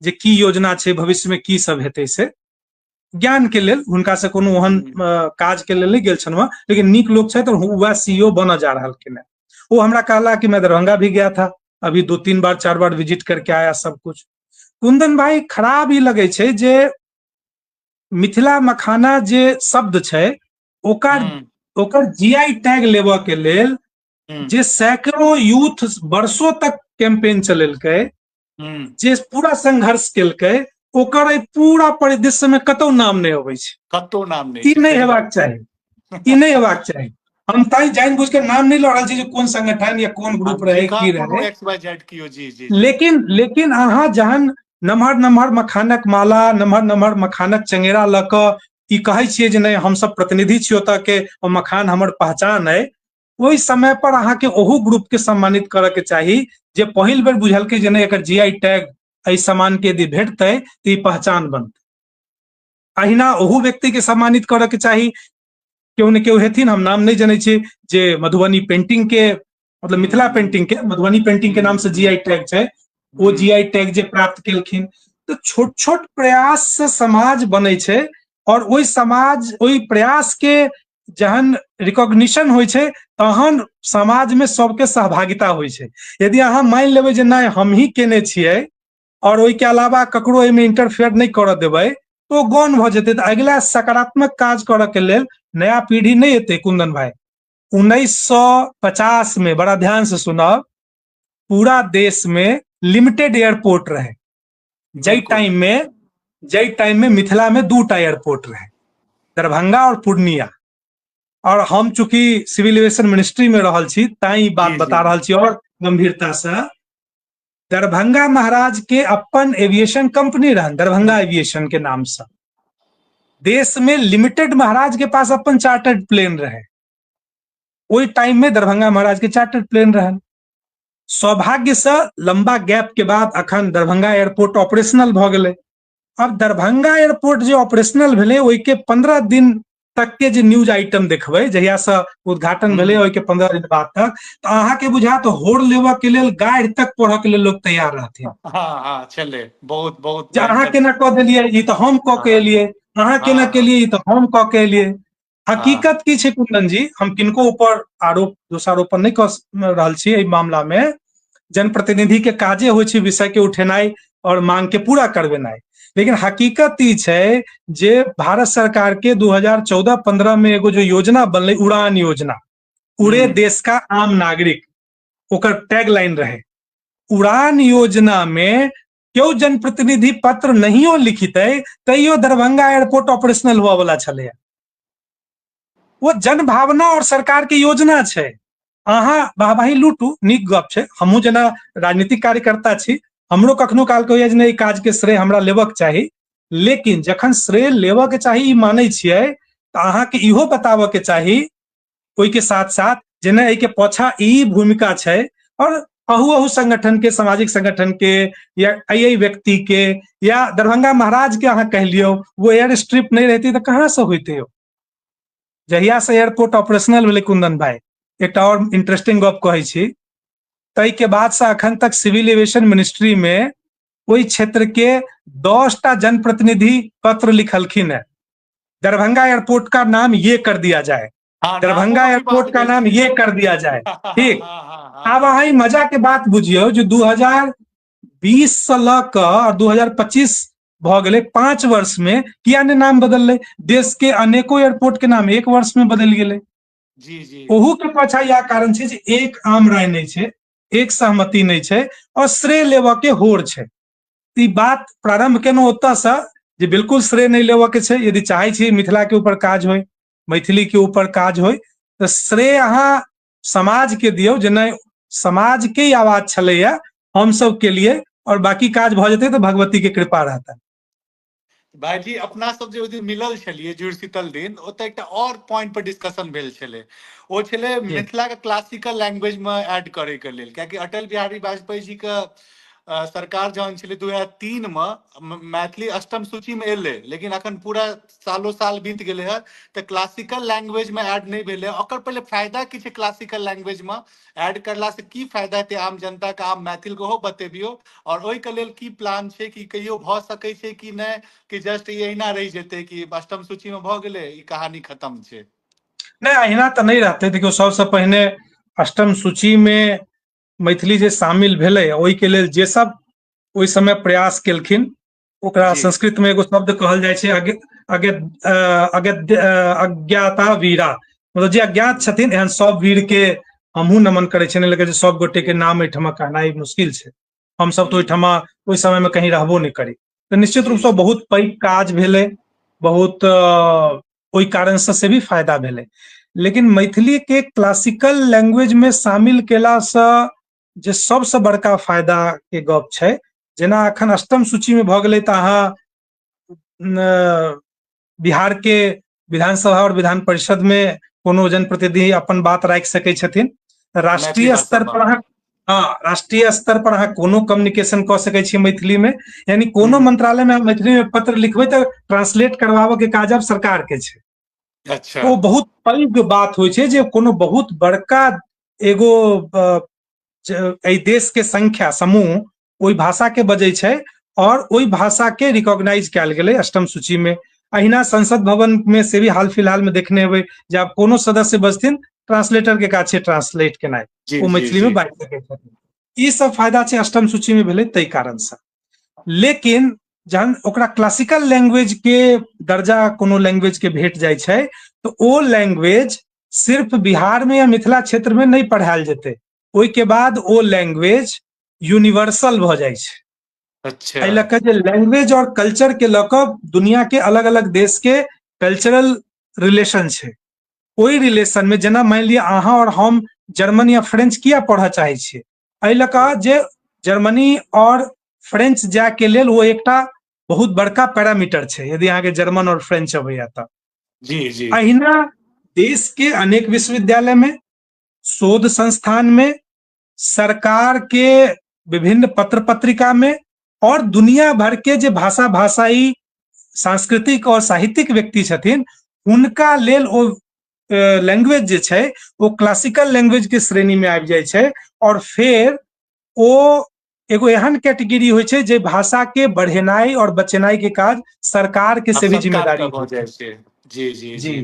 जे की योजना छै, भविष्य में की सब हेतै, से ज्ञान के लेल। हुनका से कोनो ओहन काज के लेल नहि गेल छलहुँ, लेकिन नीक लोक छथि और वएह सीईओ बनऽ जा रहलखिन हेँ। ओ हमरा कहला कि मैं दरभंगा भी गया था, अभी 2-3 बार 4 बार विजिट करके आया सब कुछ। कुंदन भाई खराब ई लगै छै जे मिथिला मखाना जे शब्द छै ओकर ओकर जीआई टैग लेबऽ के लेल जे सैकड़ों यूथ वर्षों तक कैंपेन चलेलकै, जे पूरा संघर्ष केलकै, ओकर एहि पूरा परिदृश्य में कतौ नाम नहि अबै छै, कतौ नाम नहि। ई नहि हेबाक चाही, ई नहि हेबाक चाही। हम ताहि जानि बुझि के नाम नहि लऽ रहल छी जे कोन संगठन या कोन ग्रुप रहे की रहे, एक्स वाई जेड कियो। जी जी। लेकिन लेकिन अहाँ जहन नमहर नमहर मखानक माला, नमहर नमहर मखानक चंगेरा लऽ कऽ ई कहै छियै जे नहि हमसब प्रतिनिधि छी ओतऽ के, ओ मखान हमर पहचान अइ, ओहि समय पर अहाँके ओहू ग्रुप के सम्मानित करऽ के चाही जे पहिल बेर बुझलकै जे नहि एकर जीआई टैग एहि सामान के यदि भेटतै तऽ ई पहचान बनतै। अहिना ओहू व्यक्ति के सम्मानित करऽ के चाही, केओ ने केओ हेथिन, हम नाम नहि जनै छी, जे मधुबनी पेंटिंग के, मतलब मिथिला पेंटिंग के मधुबनी पेंटिंग के नाम से जीआई टैग छै, ओ जीआई टैग जे प्राप्त केलखिन। तऽ छोट छोट प्रयास से समाज बनै छै और ओहि समाज, ओहि प्रयास के जहन रिकॉग्निशन होइ छै तहन समाज में सबके सहभागिता होइ छै। यदि अहाँ मानि लेबै जे नहि हमही केने छियै और ओहिके अलावा ककरो एहिमे इंटरफेयर नहि करऽ देबै, तो ओ गौण भऽ जेतै। तऽ अगिला सकारात्मक काज करऽ के लेल नया पीढ़ी नहि एतै। कुंदन भाई 1950 में, बड़ा ध्यान से सुनब, पूरा देश में लिमिटेड एयरपोर्ट रहे। जै टाइम में, जै टाइम में मिथिला में 2 एयरपोर्ट रहे, दरभंगा और पूर्णिया। और हम चूंकि सिविल एविएशन मिनिस्ट्री में रहल छी तां ई बात बता रहल छी और गंभीरता से। दरभंगा महाराज के अपन एविएशन कंपनी रहन, दरभंगा एविएशन के नाम से। देश में लिमिटेड महाराज के पास अपन चार्टर्ड प्लेन रहे, ओहि टाइम में दरभंगा महाराज के चार्टर्ड प्लेन रहन। सौभाग्य से लंबा गैप के बाद अखन दरभंगा एयरपोर्ट ऑपरेशनल भऽ गेलै। अब दरभंगा एयरपोर्ट जे ऑपरेशनल भेलै ओहिके 15 दिन तक के जे न्यूज आइटम देखबै, जहिया से उद्घाटन भेलै ओहिके 15 दिन बाद तक, तऽ अहाँके बुझायत होर लेबऽ के लेल गाढ़ि तक पढ़ऽ के लेल लोक तैयार रहथिन। हाँ हाँ छलै बहुत बहुत। जे अहाँ केना कऽ देलियै ई तऽ हम कऽ के एलियै, अहाँ केना केलियै ई तऽ हम कऽ के एलियै। हकीकत की छै कुंदन जी, हम किनको ऊपर आरोप दोषारोपण नहि कऽ रहल छी एहि मामला में। जनप्रतिनिधि के काजे होइ छै विषय के उठेनाइ और मांग के पूरा करबेनाइ, लेकिन हकीकत ई छै जे भारत सरकार के 2014-15 में एगो जो योजना बनलै उड़ान योजना, उड़े देश का आम नागरिक, ओकर टैग लाइन रहे। उड़ान योजना में केओ जनप्रतिनिधि पत्र नहियो लिखितै तैयो दरभंगा एयरपोर्ट ऑपरेशनल हुआ वाला छलैया। वो जनभावना और सरकार के योजना छै। अहाँ वाहवाही लूटू, नीक गप छै। हमहूँ जेना राजनीतिक कार्यकर्ता छी, हमरो कखनो काल के होइया जे नहि काज के श्रेय हमरा लेबक चाही, लेकिन जखन श्रेय लेबऽ के चाही ई मानै छियै तऽ अहाँके इहो बताबऽ के चाही ओहिके साथ साथ जे नहि एहिके पाछा ई भूमिका छै और अहू अहू संगठन के, सामाजिक संगठन के या एहि व्यक्ति के या दरभंगा महाराज के अहाँ कहि लियौ, वो एयर स्ट्रिप नहीं रहती तऽ कहाँ से होइते हो। जहिया से एयरपोर्ट ऑपरेशनल भेलै कुंदन भाई, एकटा और इंटरेस्टिंग गप कहै छी, ताहि के बाद से अखन तक सिविल एविएशन मिनिस्ट्री में ओहि क्षेत्र के 10टा जनप्रतिनिधि पत्र लिखलखिन है, दरभंगा एयरपोर्ट का नाम ये कर दिया जाए, हाँ, दरभंगा एयरपोर्ट का नाम ये कर दिया जाए। ठीक, आब अहाँ मजा के बात बुझियौ जे 2020 से लऽ कऽ और 2025 भऽ गेलै, 5 वर्ष में किया ने नाम बदललै? देश के अनेको एयरपोर्ट के नाम 1 वर्ष में बदलि गेलै। जी जी। ओहू के पाछा इएह कारण छै जे एक आम राय नहि छै, एक सहमति नहि छै और श्रेय लेबऽ के होड़ छै। ई बात प्रारंभ केलहुँ ओतऽसँ जे बिल्कुल श्रेय नहि लेबऽ के छै। यदि चाहै छी मिथिला के ऊपर काज होइ, मैथिली के ऊपर काज होइ, तऽ श्रेय अहाँ समाज के दियौ जे नहि समाज के ही आवाज छलैया, हम सब के लिए, और बाकी काज भऽ जेतै तऽ भगवती के कृपा रहतै। भाईजी अपना सब जे ओहि दिन मिलल छलियै जुड़ शीतल दिन, ओतऽ एकटा और पॉइंट पर डिस्कशन भेल छलै, ओ छलै मिथिला के क्लासिकल लैंग्वेज में ऐड करे के लेल। कियाकि अटल बिहारी वाजपेयी जी के सरकार जहन छलै 2003 में मैथिली अष्टम सूची में एलै, लेकिन अखन पूरा सालो साल बीत गेलै है तऽ क्लासिकल लैंग्वेज में ऐड नहि भेलै। ओकर पहिले फायदा की छै क्लासिकल लैंग्वेज में ऐड करला से की फायदा हेतै आम जनता के, आम मैथिल के, ओहो बतेबियौ। और ओहिके लेल की प्लान छै, कि कहियो भऽ सकै छै कि नहि, कि जस्ट ई एहिना रहि जेतै कि अष्टम सूची में भऽ गेलै, ई कहानी खत्म छै? नहि, अहिना तऽ नहि रहतै। देखियौ, सबसँ पहिने अष्टम सूची में मैथिली जे शामिल भेलै ओहिके लेल जे सब ओहि समय प्रयास केलखिन, ओकरा संस्कृत में एगो शब्द कहल जाइ छै अज्ञाता वीरा, मतलब जे अज्ञात छथिन एहन सब वीर के हमहूँ नमन करै छियनि। लेकिन सब गोटे के नाम एहिठमा कहनाइ मुश्किल छै, हमसब तऽ ओहिठमा ओहि समय में कहीं रहबो नहि करी। तऽ निश्चित रूपसँ बहुत पैघ काज भेलै, बहुत ओहि कारणसँ से भी फायदा भेलै। लेकिन मैथिली के क्लासिकल लैंग्वेज में शामिल केलासँ जे सबसँ बड़का फायदा के गप छै, जेना अखन अष्टम सूची में भऽ गेलै तऽ अहाँ बिहार के विधानसभा और विधान परिषद में कोनो जनप्रतिनिधि अपन बात राखि सकै छथिन। राष्ट्रीय स्तर पर अहाँ, हाँ, राष्ट्रीय स्तर पर अहाँ कोनो कम्युनिकेशन कऽ सकै छी मैथिली में, यानी कोनो मंत्रालय में मैथिली में पत्र लिखबै तऽ ट्रांसलेट करवाबऽ के काज आब सरकार के छै। अच्छा। ओ बहुत पैघ बात होइ छै जे कोनो बहुत बड़का एगो एहि देश के संख्या समूह ओहि भाषा के बजै छै और ओहि भाषा के रिकॉग्नाइज कयल गेलै अष्टम सूची में। अहिना संसद भवन में से भी हाल फिलहाल में देखने हेबै जे आब कोनो सदस्य बजथिन ट्रांसलेटर के काज छै ट्रांसलेट केनाइ, ओ मैथिली में बाजि सकै छथिन। ई सब फायदा छै अष्टम सूची में भेलै ताहि कारण से। लेकिन जहन ओकरा क्लासिकल लैंग्वेज के दर्जा कोनो लैंग्वेज के भेट जाइ छै तऽ ओ लैंग्वेज सिर्फ बिहार में या मिथिला क्षेत्र में नहि पढ़ायल जेतै, ओहि के बाद ओ लैंग्वेज यूनिवर्सल भऽ जाइ छै। अच्छा। एहि लऽ कऽ जे लैंग्वेज और कल्चर के लऽ कऽ दुनिया के अलग अलग देश के कल्चरल रिलेशन छै, ओहि रिलेशन में जेना मानि लिअ अहाँ और हम जर्मन या फ्रेंच किया पढ़ऽ चाहै छियै, एहि लऽ कऽ जे जर्मनी और फ्रेंच जाय के लेल ओ एकटा बहुत बड़का पैरामीटर छै, यदि अहाँके जर्मन और फ्रेंच अबैया तऽ। जी जी। अहिना देश के अनेक विश्वविद्यालय में, शोध संस्थान में, सरकार के विभिन्न पत्र पत्रिका में और दुनिया भर के जे भाषा भाषाई सांस्कृतिक और साहित्यिक व्यक्ति छथिन हुनका लेल ओ लैंग्वेज जे छै ओ क्लासिकल लैंग्वेज के श्रेणी में आबि जाइ छै। और फेर ओ एगो एहन कैटेगरी होइ छै जे भाषा के बढ़ेनाइ और बचेनाइ के काज सरकार के से भी जिम्मेदारी हो जाइ छै। जी जी जी।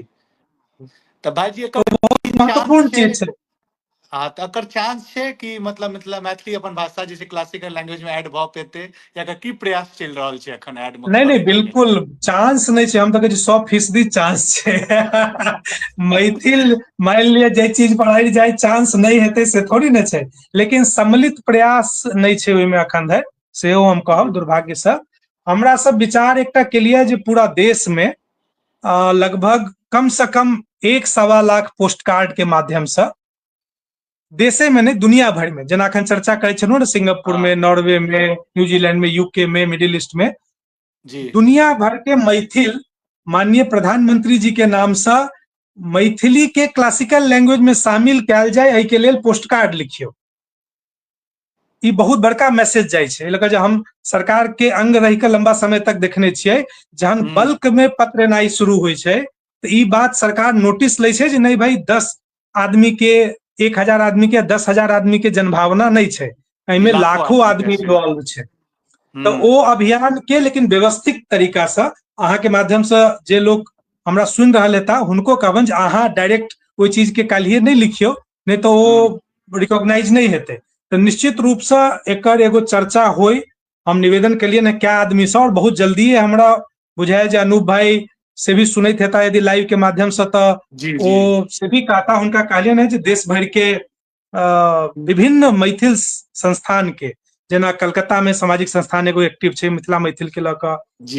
तऽ भाईजी एकर बहुत महत्वपूर्ण चीज छै। हाँ, तऽ एकर चांस छै कि मतलब मिथिला मैथिली अपन भाषा जे छै क्लासिकल लैंग्वेज में ऐड भऽ पेतै या एकर की प्रयास चलि रहल छै एखन ऐड नहि नहि, बिल्कुल चांस नहि छै। हम तऽ कहै छी 100% चांस छै। मैथिल मानि लिअ जे चीज पर अड़ि जाय चांस नहि हेतै से थोड़ी ने छै, लेकिन सम्मिलित प्रयास नहि छै ओहिमे एखन धरि, सेहो हम कहब दुर्भाग्य से। हमरा सब विचार एकटा केलियै जे पूरा देश में लगभग कम से कम 1.25 लाख पोस्ट कार्ड के माध्यम से देशे में नहीं दुनिया भर में, जेना अखन चर्चा करै छलहुँ ने सिंगापुर में, नॉर्वे में, न्यूजीलैंड में, यूके में, मिडिल ईस्ट में, दुनिया भर के मैथिल माननीय प्रधानमंत्री जी के नाम से मैथिली के क्लासिकल लैंग्वेज में शामिल कयल जाय, एहि के लेल पोस्ट कार्ड लिखियौ। ई बहुत बड़का मैसेज जाइ छै। एहि लऽ कऽ जे हम सरकार के अंग रहि कऽ लंबा समय तक देखने छियै, जहन बल्क में पत्र एनाइ शुरू होइ छै तऽ ई बात सरकार नोटिस लै छै जे नहि भाई 10 आदमी के, 1000 आदमी के, 10,000 आदमी के जनभावना नहि छै, एहिमे लाखों आदमी इन्वॉल्व छै। तऽ ओ अभियान के लेकिन व्यवस्थित तरीका से अहाँ के माध्यम से जे लोग हमरा सुनि रहल हेता हुनको कहबनि जे अहाँ डायरेक्ट ओहि चीज के काल्हिए नहि लिखियौ, नहि तऽ ओ रिकॉग्नाइज नहि हेतै। तऽ निश्चित रूप से एकर एगो चर्चा होय। हम निवेदन केलियै ने क्या आदमी से, और बहुत जल्दिए हमरा बुझायल जे अनूप भाई से भी सुनैत हेता यदि लाइव के माध्यम से, तऽ ओ से भी कहता। हुनका कहलियनि हेँ जे देश भरि के विभिन्न मैथिल संस्थान के, जेना कलकत्ता में सामाजिक संस्थान एगो एक्टिव छै मिथिला मैथिल के लऽ कऽ,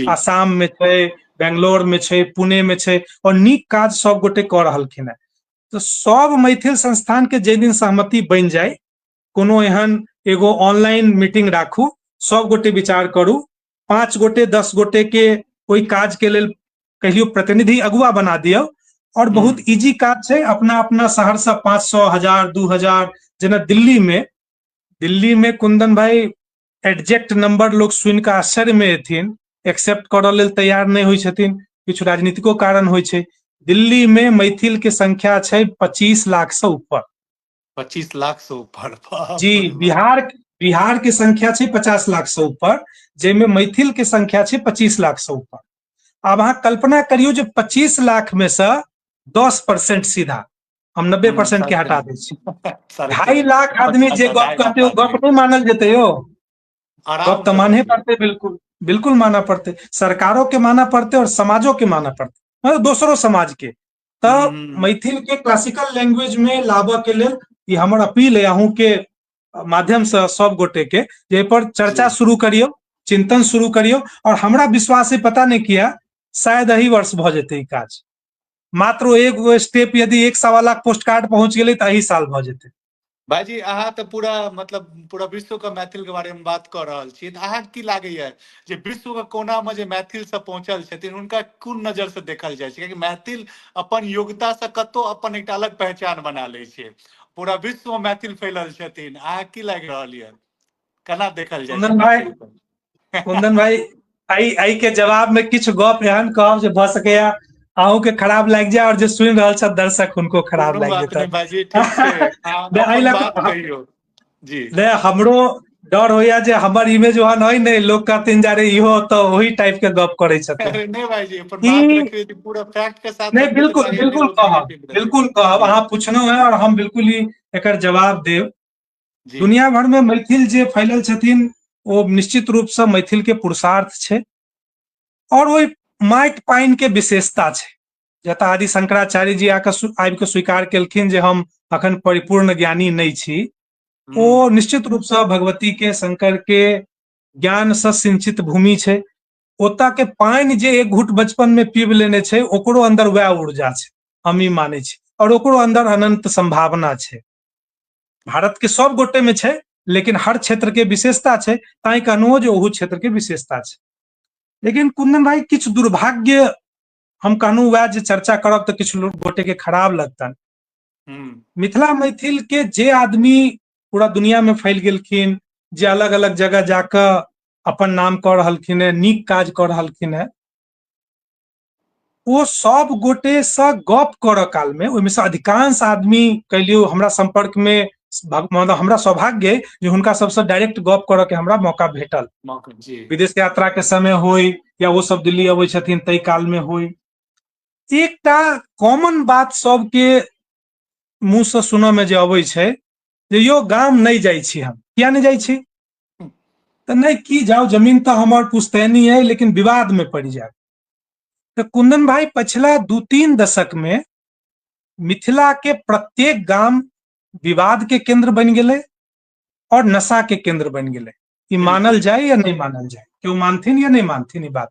आसाम में छै, बेंगलोर में छै, पुणे में छै, और नीक काज सब गोटे कऽ रहलखिन हेँ। तऽ सब मैथिल संस्थान के जाहि दिन सहमति बनि जाय, कोनो एहन एगो ऑनलाइन मीटिंग राखू, सब गोटे विचार करू, 5 गोटे 10 गोटे के ओहि काज के लेल कहियो प्रतिनिधि अगुआ बना दियौ, और बहुत इजी काज छै। अपना अपना शहर से 500, 1000, 2000, जेना दिल्ली में कुंदन भाई एग्जैक्ट नंबर लोग सुनि कऽ आश्चर्य में एथिन, एक्सेप्ट करऽ लेल तैयार नहि होइ छथिन, किछु राजनीतिको कारण होइ छै। दिल्ली में मैथिल के संख्या छै 25 लाख से ऊपर। 25 लाख से ऊपर, बाप जी। रे बाप। बिहार के संख्या छै 50 लाख से ऊपर, जाहिमे मैथिल के संख्या छै 25 लाख से ऊपर। आब अहाँ कल्पना करियौ जे 25 लाख में से 10% सीधा हम 90% के हटा दै छी, 2.5 लाख आदमी जे गप कहतै ओ गप नहि मानल जेतै यौ। गप तऽ मानहे पड़तै, बिल्कुल बिल्कुल मानऽ पड़तै, सरकारो के मानऽ पड़तै और समाजो के मानऽ पड़तै, मतलब दोसरो समाज के। तऽ मैथिल के क्लासिकल लैंग्वेज में लाबऽ के लेल ई हमर अपील है अहूँ के माध्यम से सब गोटे के, जे एहि पर चर्चा शुरू करियौ, चिंतन शुरू करियौ। और हमरा विश्वास है, पता नहीं किया, शायद एही वर्ष भऽ जेतै ई काज। मात्र एगो स्टेप यदि 1.25 लाख पोस्ट कार्ड पहुंच गेलै तऽ एही साल भऽ जेतै। भाईजी अहाँ तऽ पूरा मतलब पूरा विश्व के मैथिल के बारे में बात कऽ रहल छी, तऽ अहाँके की लागैया जे विश्व के कोना में जे मैथिल सब पहुंचल छथिन हुनका कोन नजर से देखल जाइ छै? कियाकि मैथिल अपन योग्यता से कतौ अपन एकटा अलग पहचान बना लै छै, पूरा विश्व में मैथिल फैलल छथिन। अहाँके की लागि रहल यऽ, केना देखल जाइ छै कुंदन भाई, मैथिल के? कुंदन भाई, एहि के जवाब में किछु गप एहन कहब जे भऽ सकैया अहूँ के खराब लागि जाय और जे सुनि रहल छथि दर्शक हुनको खराब कोनो लागि बात जेतनि। नहि भाईजी, ठीक छै, अहाँ नहि, एहि अपन लए बात कऽ कहियौ। जी। नहि, हमरो डर होइया जे हमर इमेज ओहन है नहि, लोग कहथिन जे अरे इहो तऽ ओही टाइप के गप करै छथिन। अरे नहि भाईजी, अपन बात रखियौ, यदि पूरा फैक्ट के साथ नहि, रखबै तऽ बिल्कुल, लागै बिल्कुल नहि कहब, नेगेटिव रहै। बिल्कुल कहब। अहाँ पुछलहुँ हेँ और हम बिल्कुल ही एकर जवाब देब। दुनिया भर में मैथिल जे फैलल छथिन ओ निश्चित रूप से मैथिल के पुरुषार्थ छै और ओहि माटि पानि के विशेषता छै। जतऽ आदि शंकराचार्य जी आबि कऽ स्वीकार केलखिन जे हम अखन परिपूर्ण ज्ञानी नहि छी, ओ निश्चित रूप से भगवती के, शंकर के ज्ञान से सिंचित भूमि छै। ओतऽ के पानि जे एक घूट बचपन में पीब लेने छै ओकरो अंदर वएह ऊर्जा छै, हम ई मानै छी, और ओकरो अंदर अनंत संभावना छै। भारत के सब गोटे में छै, लेकिन हर क्षेत्र के विशेषता छै, ताहि कहलहुँ जे ओहू क्षेत्र के विशेषता छै। लेकिन कुंदन भाई, किछु दुर्भाग्य हम कहलहुँ वएह जे चर्चा करब तऽ किछु लोग गोटे के खराब लगतनि। मिथिला मैथिल के जे आदमी पूरा दुनिया में फैल गेलखिन, जे अलग अलग जगह जाकऽ अपन नाम कऽ रहलखिन हेँ, नीक काज कऽ रहलखिन हेँ, ओ सब गोटे से गप करऽ काल में ओहिमे से अधिकांश आदमी कहिलियौ हमरा संपर्क में, मतलब हमरा सौभाग्य जे हुनका सबसे डायरेक्ट गप करऽ के हमरा मौका भेटल। विदेश यात्रा के समय होय या वो सब दिल्ली अबै छथिन ताहि काल में होय, एकटा कॉमन बात सबके मुँह से सुनऽ में जे अबै छै जे यौ गाम नहि जाइ छी हम। किया नहि जाइ छी? तऽ नहि की जाउ, जमीन तऽ हमर पुश्तैनी है, लेकिन विवाद में पड़ि जायब। तऽ कुंदन भाई पछिला 2-3 दशक में मिथिला के प्रत्येक गाम विवाद के केंद्र बनि गेलै और नशा के केंद्र बनि गेलै। ई मानल जाय या नहीं मानल जाय, केओ मानथिन या नहीं मानथिन ई बात।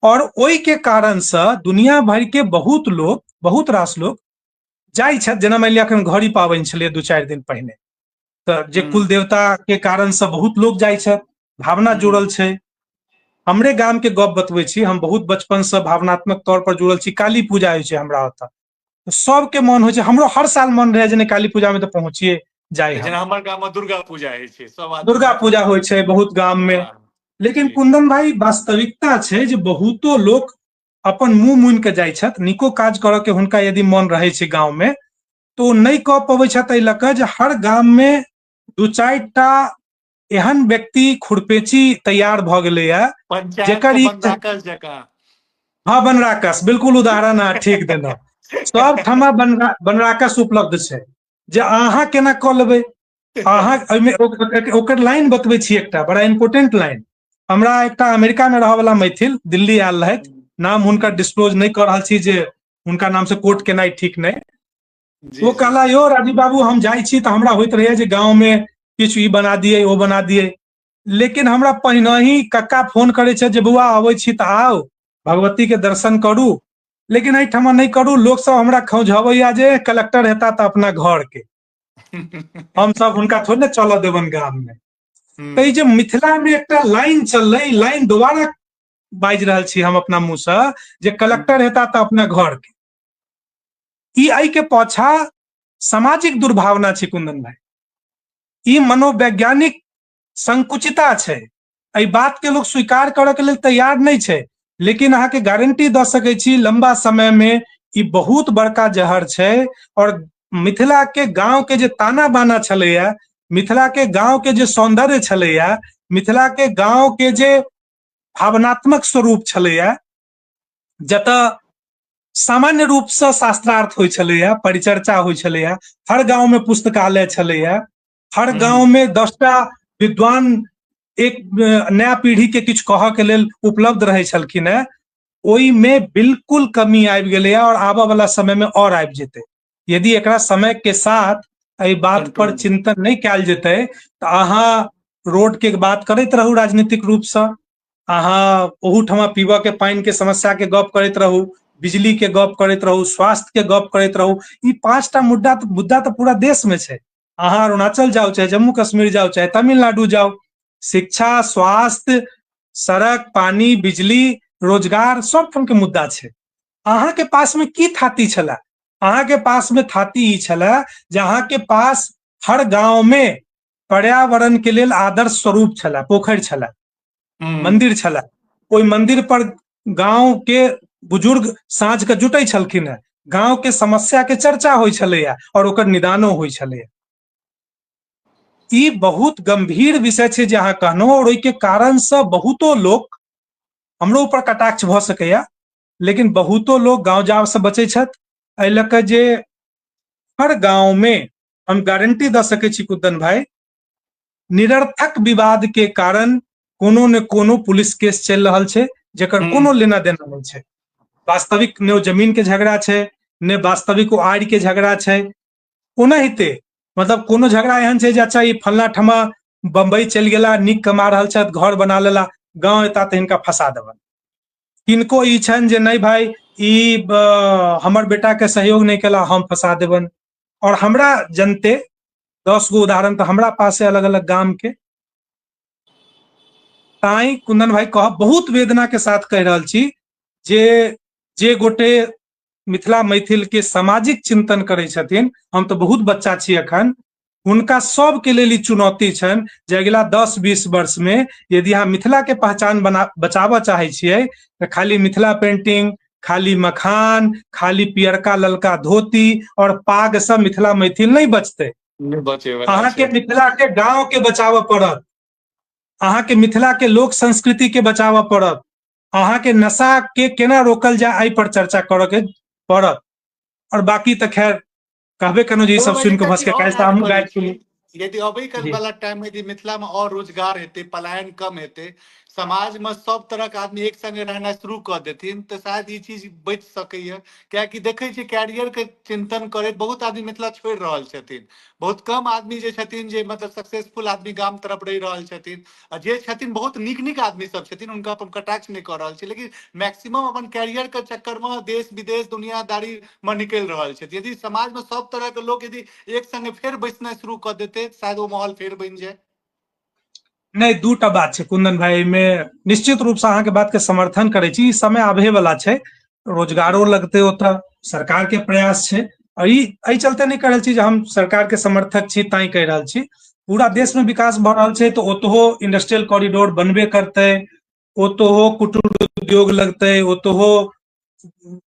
और ओहि के कारण से दुनिया भर के बहुत लोग, बहुत रास लोग जाइ छथि। जेना मानि लिअ अखन घड़ी पाबनि छलै 2-4 दिन पहिने, तऽ जे कुल देवता के कारण से बहुत लोग जाइ छथि, भावना जुड़ल छै। हमरे गाम के गप बतबै छी, हम बहुत बचपन से भावनात्मक तौर पर जुड़ल छी। काली पूजा होइ छै हमरा ओतऽ, सबके मन होइ छै, हमरो हर साल मन रहै जे नहि काली पूजा में तऽ पहुँचिए जाइ। जेना हमर गाम में दुर्गा पूजा होइ छै, सब आदमी दुर्गा पूजा होइ छै बहुत गाम में। लेकिन कुंदन भाई वास्तविकता छै जे बहुतो लोक अपन मुंह मुनि के जाइ छथि, नीको काज करऽ के हुनका यदि मन रहै छै गाँव में तो ओ नहि कऽ पबै छथि। एहि लऽ कऽ जे हर गाम में 2-4 टा एहन व्यक्ति खुरपेची तैयार भऽ गेलैया जेकर हाँ बनराकस, बिल्कुल उदाहरण अहाँ ठीक देलहुँ। सब ठमा बनराकस उपलब्ध छै जे अहाँ केना कऽ लेबै। अहाँ एहिमे ओकर लाइन बतबै छी, एकटा बड़ा इम्पोर्टेंट लाइन। हमरा एकटा अमेरिका में रहऽ वाला मैथिल दिल्ली आयल रहथि, नाम हुनकर डिस्क्लोज नहि कऽ रहल छी जे हुनका नाम से कोट केनाइ ठीक नहि। ओ कहला यो राजीव बाबू हम जाइ छी तऽ हमरा होइत रहैया जे गाँव में किछु ई बना दियै ओ बना दियै, लेकिन हमरा पहिनहि कक्का फोन करै छै जे बौआ अबै छी तऽ आउ भगवती के दर्शन करू, लेकिन एहिठमा नहि करू, लोक सब हमरा खौंझबैया जे कलेक्टर हेता तऽ अपना घर के, हम सब हुनका थोड़े ने चलऽ देबनि गाम में। तऽ ई जे मिथिला में एकटा लाइन चललै, लाइन दोबारा बाजि रहल छी हम अपना मुँह से जे कलेक्टर हेता तऽ अपना घर के, ई एहि के पाछा सामाजिक दुर्भावना छै कुंदन भाई, ई मनोवैज्ञानिक संकुचिता छै। एहि बात के लोग स्वीकार करऽ के लेल तैयार नहि छै, लेकिन अहाँके गारंटी दऽ सकै छी लंबा समय में ई बहुत बड़का जहर छै। और मिथिला के गांव के जे ताना बाना छलैया, मिथिला के गांव के जे सौंदर्य छलैया, मिथिला के गांव के जे भावनात्मक स्वरूप छलैया, जतऽ सामान्य रूप से शास्त्रार्थ होइ छलैया, परिचर्चा होइ छलैया, हर गांव में पुस्तकालय छलैया, हर गांव में 10टा विद्वान एक नया पीढ़ी के किछु कहऽ के लेल उपलब्ध रहै छलखिन हेँ, ओहिमे बिल्कुल कमी आबि गेलैया और आबऽ वाला समय में और आबि जेतै। यदि एकरा समय के साथ एहि बात पर चिंतन नहि कयल जेतै तऽ अहाँ रोड के बात करैत रहू राजनीतिक रूप से, अहाँ ओहूठमा पीबऽ के पानि के समस्या के गप करैत रहू, बिजली के गप करैत रहू, स्वास्थ्य के गप करैत रहू, ई 5टा मुद्दा तऽ पूरा देश में छै। अहाँ अरुणाचल जाउ, चाहे जम्मू कश्मीर जाउ, चाहे तमिलनाडु जाउ, शिक्षा, स्वास्थ्य, सड़क, पानी, बिजली, रोजगार सब ठाम के मुद्दा छै। अहाँ के पास में की थाती छला? अहाँ के पास में थाती ई छला जे अहाँ के पास हर गांव में पर्यावरण के लेल आदर्श स्वरूप छला, पोखरि छला, मंदिर छला। ओहि मंदिर पर गांव के बुजुर्ग साँझ के जुटै छलखिन हेँ, गांव के समस्या के चर्चा होइ छलैया और ओकर निदानो होइ छलैया। ई बहुत गंभीर विषय छै जे अहाँ कहलहुँ, और ओहिके कारण से बहुतो लोक हमरो ऊपर कटाक्ष भऽ सकैया, लेकिन बहुतो लोक गांव जाब से बचै छथि। एहि लऽ कऽ जे हर गांव में हम गारंटी दऽ सकै छी कुंदन भाई, निरर्थक विवाद के कारण कोनो ने कोनो पुलिस केस चलि रहल छै जेकर कोनो लेना देना नहि छै। वास्तविक ने ओ जमीन के झगड़ा छै, ने वास्तविक ओ आड़ि के झगड़ा छै, ओनाहिते मतलब कोनो झगड़ा एहन छै जे अच्छा ई फलना ठमा बम्बई चलि गेला, नीक कमा रहल छथि, घर बना लेला, गाँव एता तऽ हिनका फंसा देबनि। किनको ई छनि जे नहि भाई ई हमर बेटा के सहयोग नहि केला, हम फंसा देबनि। और हमरा जनते 10 गो उदाहरण तऽ हमरा पास है अलग अलग गाम के। ताई कुंदन भाई कह बहुत वेदना के साथ कहि रहल छी जे गोटे मिथिला मैथिल के सामाजिक चिंतन करै छथिन, हम तऽ बहुत बच्चा छी अखन, हुनका सबके लेल ई चुनौती छनि जे अगिला 10-20 वर्ष में यदि अहाँ मिथिला के पहचान बना बचाबऽ चाहै छियै तऽ खाली मिथिला पेंटिंग, खाली मखान, खाली पियरका ललका धोती और पाग से मिथिला मैथिल नहीं बचतै। अहाँके मिथिला के गाँव के बचाबऽ पड़त, अहाँके मिथिला के लोक संस्कृति के बचाबऽ पड़त, अहाँके नशा के केना रोकल जाय एहि पर चर्चा करऽ के पड़त। और बाकी तऽ खैर कहबे केलहुँ जे ई सब सुनि कऽ भऽ सकै काल्हि तऽ हमहूँ गारि सुनी। यदि अबै काल वाला टाइम में यदि मिथिला में और रोजगार हेतै, पलायन कम हेतै, समाज में सब तरह के आदमी एक संगे रहनाइ शुरू कऽ देथिन, तऽ शायद ई चीज बचि सकैया। कियाकि देखै छियै कैरियर के चिंतन करैत बहुत आदमी मिथिला छोड़ि रहल छथिन। बहुत कम आदमी जे छथिन जे मतलब सक्सेसफुल आदमी गाम तरफ रहि रहल छथिन, आ जे छथिन बहुत नीक नीक आदमी सब छथिन, हुनका पर कटाक्ष नहि कऽ रहल छी, लेकिन मैक्सिमम अपन कैरियर के चक्कर में देश विदेश दुनियादारी में निकलि रहल छथि। यदि समाज में सब तरह के लोग यदि एक संगे फेर बैसनाइ शुरू कऽ देतै, शायद ओ माहौल फेर बनि जाय। नहि, दूटा बात छै कुंदन भाई, एहिमे निश्चित रूप से अहाँके बात के समर्थन करै छी। ई समय आबे वाला छै, रोजगारो लगतै ओतऽ, सरकार के प्रयास छै। और ई एहि चलते नहि कहि रहल छी जे हम सरकार के समर्थक छी ताहि कहि रहल छी। पूरा देश में विकास भऽ रहल छै तऽ ओतहो इंडस्ट्रियल कॉरिडोर बनबे करतै, ओतहो कुटीर उद्योग लगतै, ओतहो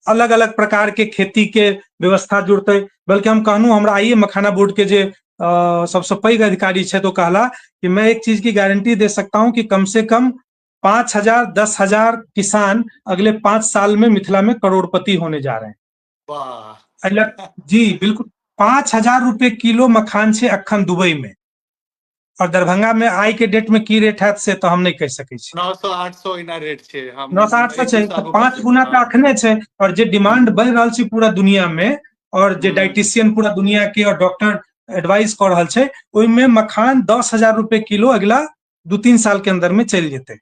अलग अलग प्रकार के खेती के व्यवस्था जुड़तै। बल्कि हम कहलहुँ, हमरा आइए मखाना बोर्ड के जे सबसे पैघ अधिकारी छथि ओ कहला कि मैं एक चीज की गारंटी दे सकता हूँ कि कम से कम 5,000 10,000 किसान अगले 5 साल में मिथिला में करोड़पति होने जा रहे हैं। वाह। जी बिल्कुल, 5,000 रुपए किलो मखान छै अखन दुबई में, और दरभंगा में आई के डेट में की रेट है से तो हम नहीं कह सकै छी। 900-800 एना रेट छै। 900-800 छै, तऽ 5 गुना तऽ अखने छै। और जे डिमांड बढ़ि रहल छै पूरा दुनिया में, और जे डाइटिशियन पूरा दुनिया के और डॉक्टर एडवाइस कऽ रहल छै, ओहिमे मखान 10,000 रुपए किलो अगिला 2-3 साल के अंदर में चलि जेतै।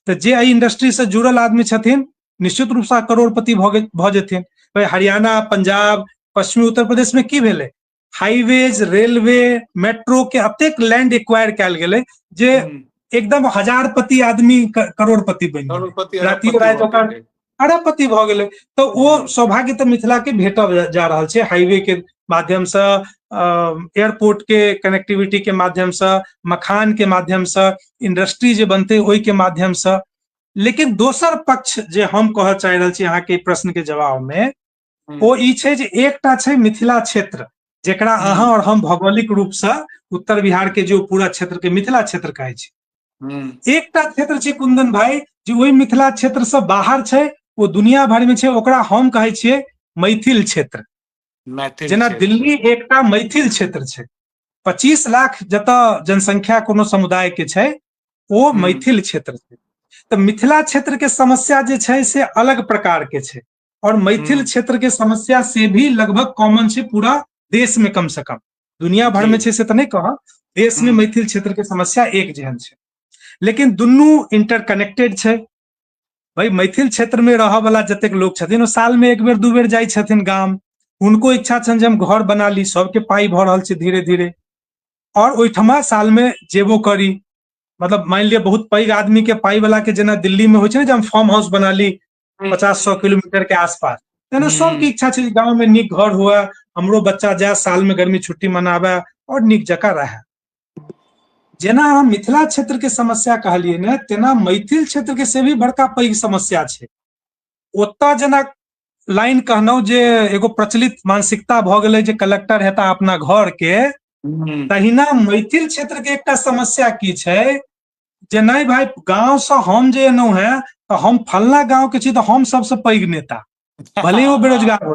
तऽ जे एहि इंडस्ट्री से जुड़ल आदमी छथिन निश्चित रूप से करोड़पति भऽ जेथिन। भाई हरियाणा, पंजाब, पश्चिमी उत्तर प्रदेश में की भेलै, हाईवेज, रेलवे, मेट्रो के अतेक लैंड एक्वायर कयल गेलै जे एकदम हजारपति आदमी करोड़पति बनि गेलै, रातियो राति ओकर अरबपति भऽ गेलै। तऽ ओ सौभाग्य तऽ मिथिला के भेटल जा रहल छै, हाईवे के माध्यम से, एयरपोर्ट के कनेक्टिविटी के माध्यम से, मखान के माध्यम से, इंडस्ट्री जे बनतै ओहि के माध्यम से। लेकिन दोसर पक्ष जे हम कहऽ चाहि रहल छी अहाँके प्रश्न के जवाब में, ओ ई छै जे एकटा छै मिथिला क्षेत्र, जेकरा अहाँ और हम भौगोलिक रूप से उत्तर बिहार के जो पूरा क्षेत्र के मिथिला क्षेत्र कहै छी। एकटा क्षेत्र छै कुंदन भाई जे ओहि मिथिला क्षेत्र से बाहर छै, ओ दुनिया भर में छै, ओकरा हम कहै छियै मैथिल क्षेत्र। जेना दिल्ली एकटा मैथिल क्षेत्र छै, 25 लाख जतऽ जनसंख्या कोनो समुदाय के छै ओ मैथिल क्षेत्र छै। तऽ मिथिला क्षेत्र के समस्या जे छै से अलग प्रकार के छै, और मैथिल क्षेत्र के समस्या से भी लगभग कॉमन छै पूरा देश में, कम से कम दुनिया भर में छै से तऽ नहि कहब, देश में मैथिल क्षेत्र के समस्या एक जेहन छै, लेकिन दुनू इंटरकनेक्टेड छै। भाई मैथिल क्षेत्र में रहऽ वाला जतेक लोग छथिन ओ साल में एक बेर दू बेर जाइ छथिन गाम, हुनको इच्छा छनि जे हम घर बना ली, सबके पाई भऽ रहल छै धीरे धीरे, और ओहिठमा साल में जेबो करी। मतलब मानि लिअ बहुत पैघ आदमी के पाई वाला के जेना दिल्ली में होइ छै ने जे हम फार्म हाउस बना ली 50-100 किलोमीटर के आसपास, तेना सबके इच्छा छै गाँव में नीक घर हुए, हमरो बच्चा जाय साल में गर्मी छुट्टी मनावे और नीक जकाँ रहे। जेना हम मिथिला क्षेत्र के समस्या कहलियै ने, तेना मैथिल क्षेत्र के से भी बड़का पैघ समस्या छै। ओतऽ जेना लाइन कहलहुँ जे एगो प्रचलित मानसिकता भऽ गेलै जे कलेक्टर हेता अपना घर के, तहिना मैथिल क्षेत्र के एकटा समस्या की छै जे नहि भाई गाँव से हम जे एलहुँ हेँ तऽ हम फलना गाँव के छी तऽ हम सबसे पैघ नेता, भले ही वो बेरोजगार हो,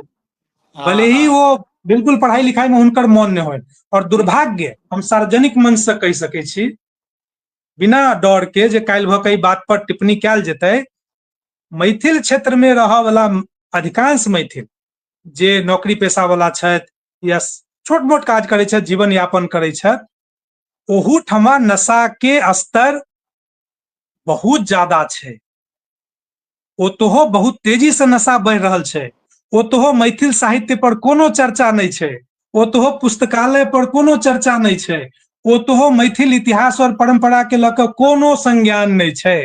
भले ही वो बिल्कुल पढ़ाई लिखाई में हुनकर मन नहीं होय। और दुर्भाग्य हम सार्वजनिक मंच से कहि सकै छी बिना डर के जे काल्हि भऽ के बात पर टिप्पणी कयल जेतै, मैथिल क्षेत्र में रहऽ वाला अधिकांश मैथिल जे नौकरी पेशा वाला छथि या छोट मोट काज करै छथि, जीवन यापन करै छथि, ओहू ठमा नशा के स्तर बहुत ज्यादा छै। ओतहो बहुत तेजी से नशा बढ़ि रहल छै, ओतहो मैथिल साहित्य पर कोनो चर्चा नहि छै, ओतहो पुस्तकालय पर कोनो चर्चा नहि छै, ओतहो मैथिल इतिहास और परंपरा के लऽ कऽ कोनो संज्ञान नहि छै।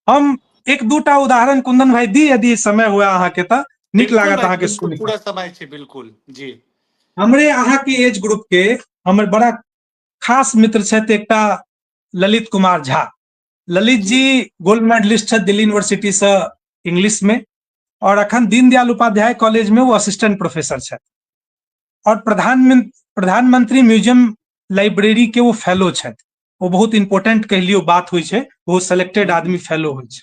हम एक दूटा उदाहरण कुंदन भाई दी यदि समय हुए अहाँके तऽ नीक लागत अहाँके सुनि। पूरा समय छै, बिल्कुल जी। हमरे अहाँके एज ग्रुप के हमर बड़ा खास मित्र छथि एकटा ललित कुमार झा। ललित जी गोल्ड मेडलिस्ट छथि दिल्ली यूनिवर्सिटी से इंग्लिश में, और अखन दीनदयाल उपाध्याय कॉलेज में वो असिस्टेंट प्रोफेसर छथि, और प्रधानमंत्री म्यूजियम लाइब्रेरी के वो फेलो छथि। वो बहुत इंपोर्टेंट कह लियो बात होइ छै, बहुत सेलेक्टेड आदमी फेलो होइ छै।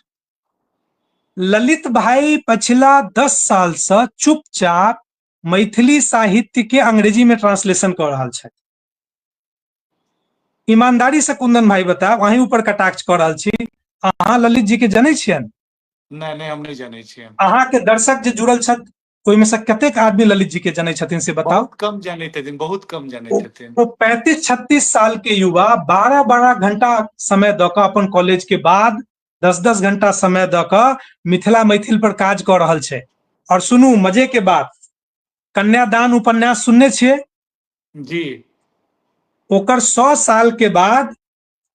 ललित भाई पछिला 10 साल से चुपचाप मैथिली साहित्य के अंग्रेजी में ट्रांसलेशन कर रहल छथि। ईमानदारी से कुंदन भाई बताब, अहीं ऊपर कटाक्ष कर रहल छी, अहाँ ललित जी के जनै छियनि? नहि नहि, हम नहि जनै छियनि। अहाँ के दर्शक जे जुड़ल छथि ओहिमे से कतेक आदमी ललित जी के जनै छथिन से बताउ? बहुत कम जनैत हेथिन, बहुत कम जनैत हेथिन। ओ 35-36 साल के युवा 12-12 घंटा समय दऽ कऽ अपन कॉलेज के बाद 10-10 घंटा समय दऽ कऽ मिथिला मैथिल पर काज कऽ रहल छै। और सुनू मजे के बात, कन्यादान उपन्यास सुनने छियै? जी। ओकर 100 साल के बाद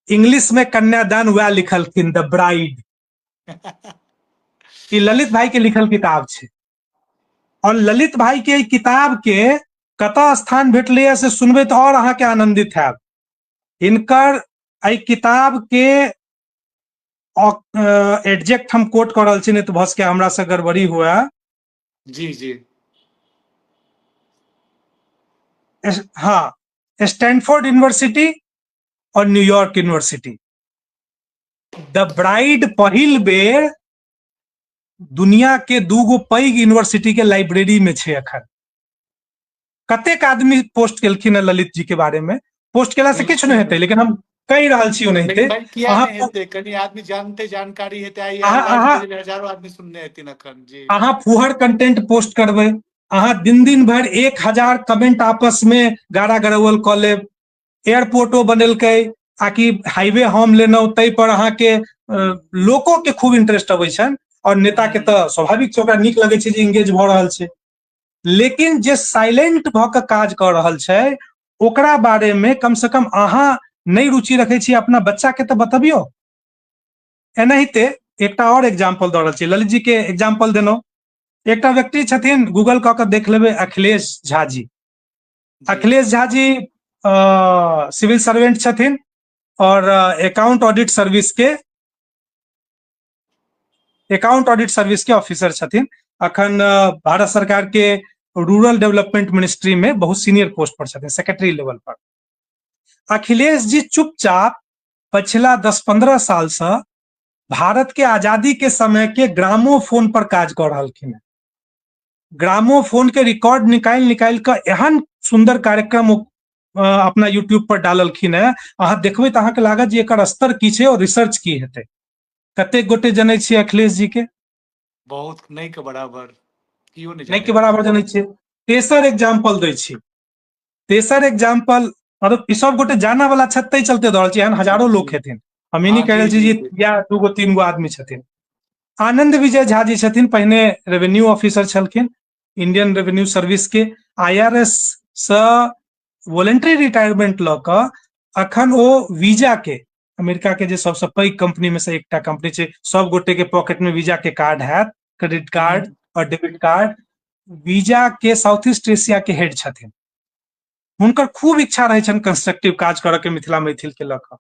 इंग्लिश में कन्यादान वएह लिखलखिन, द ब्राइड। ई ललित भाई के लिखल किताब छै। और ललित भाई के किताब के कतऽ स्थान भेटलैए से सुनबै तऽ और अहाँके आनंदित हैब। हिनकर एहि किताब के एग्जैक्ट हम कोट कऽ रहल छी, नहि तऽ भऽ सकैए हमरा से गड़बड़ी हुए। जी जी। हाँ, स्टैनफोर्ड यूनिवर्सिटी और न्यूयॉर्क यूनिवर्सिटी। द ब्राइड पहिल बेर दुनिया के दूगो पैघ यूनिवर्सिटी के लाइब्रेरी में छै अखन। कतेक आदमी पोस्ट केलखिन हँ ललित जी के बारे में, पोस्ट केला से किछु नहि हेतै, लेकिन हम कहि रहल छी ओनाहिते। कनी आदमी जानते, जानकारी हेतै, आइ हजारों आदमी सुनने हेथिन अखन। जी। अहाँ फुहर कंटेंट पोस्ट करबै, अहाँ दिन दिन भरि 1000 कमेंट आपस में गारा गरौल कऽ लेब, एयरपोर्टो बनेलकै आकि हाईवे हम लेलहुँ, ताहि पर अहाँके लोको के खूब इंटरेस्ट अबै छनि, और नेता के तऽ स्वाभाविक छै ओकरा नीक लगै छै जे इंगेज भऽ रहल छै। लेकिन जे साइलेंट भऽ कऽ काज कऽ रहल छै ओकरा बारे में कम से कम अहाँ नहि रुचि रखै छी, अपना बच्चा के तऽ बतबियौ। एनाहिते एकटा और एग्जाम्पल दऽ रहल छी, ललित जी के एग्जाम्पल देलहुँ। एकटा व्यक्ति छथिन, गूगल कऽ के देख लेबै, अखिलेश झा जी। अखिलेश झा जी सिविल सर्वेंट छथिन और अकाउंट ऑडिट सर्विस के अकाउंट ऑडिट सर्विस के ऑफिसर छथिन। अखन भारत सरकार के रूरल डेवलपमेंट मिनिस्ट्री में बहुत सीनियर पोस्ट पर छथिन, सेक्रेटरी लेवल पर। अखिलेश जी चुपचाप पछिला 10-15 साल से भारत के आजादी के समय के ग्रामोफोन पर काज कर रहलखिन हैं। ग्रामोफोन के रिकॉर्ड निकालि निकालि कऽ एहन सुंदर कार्यक्रम अपना यूट्यूब पर डाललखिन हैं, अहाँ देखबै तऽ अहाँके लागत जे एकर स्तर की छै और रिसर्च की हेतै। कतेक गोटे जनै छियै अखिलेश जी के? बहुत नहि के बराबर, केओ नहि के बराबर जनै छियै। तेसर एग्जाम्पल दै छी, तेसर एग्जाम्पल मतलब ई सब गोटे जाना वाला छथि तै चलते दऽ रहल छी, एहन हजारो लोक हेथिन, हम ई नहि कहि रहल छी जे या 2 गो 3 गो आदमी छथिन। आनंद विजय झा जी छथिन, पहिने रेवेन्यू ऑफिसर छलखिन इंडियन रेवेन्यू सर्विस के, IRS से वॉलेंट्री रिटायरमेंट लऽ कऽ अखन ओ वीजा के, अमेरिका के जे सबसे पैघ कंपनी में से एकटा कंपनी छै, सब गोटे के पॉकेट में वीजा के कार्ड हैत, क्रेडिट कार्ड और डेबिट कार्ड, वीजा के साउथ ईस्ट एशिया के हेड छथिन। हुनकर खूब इच्छा रहै छनि कंस्ट्रक्टिव काज करऽ के मिथिला मैथिल के लऽ कऽ,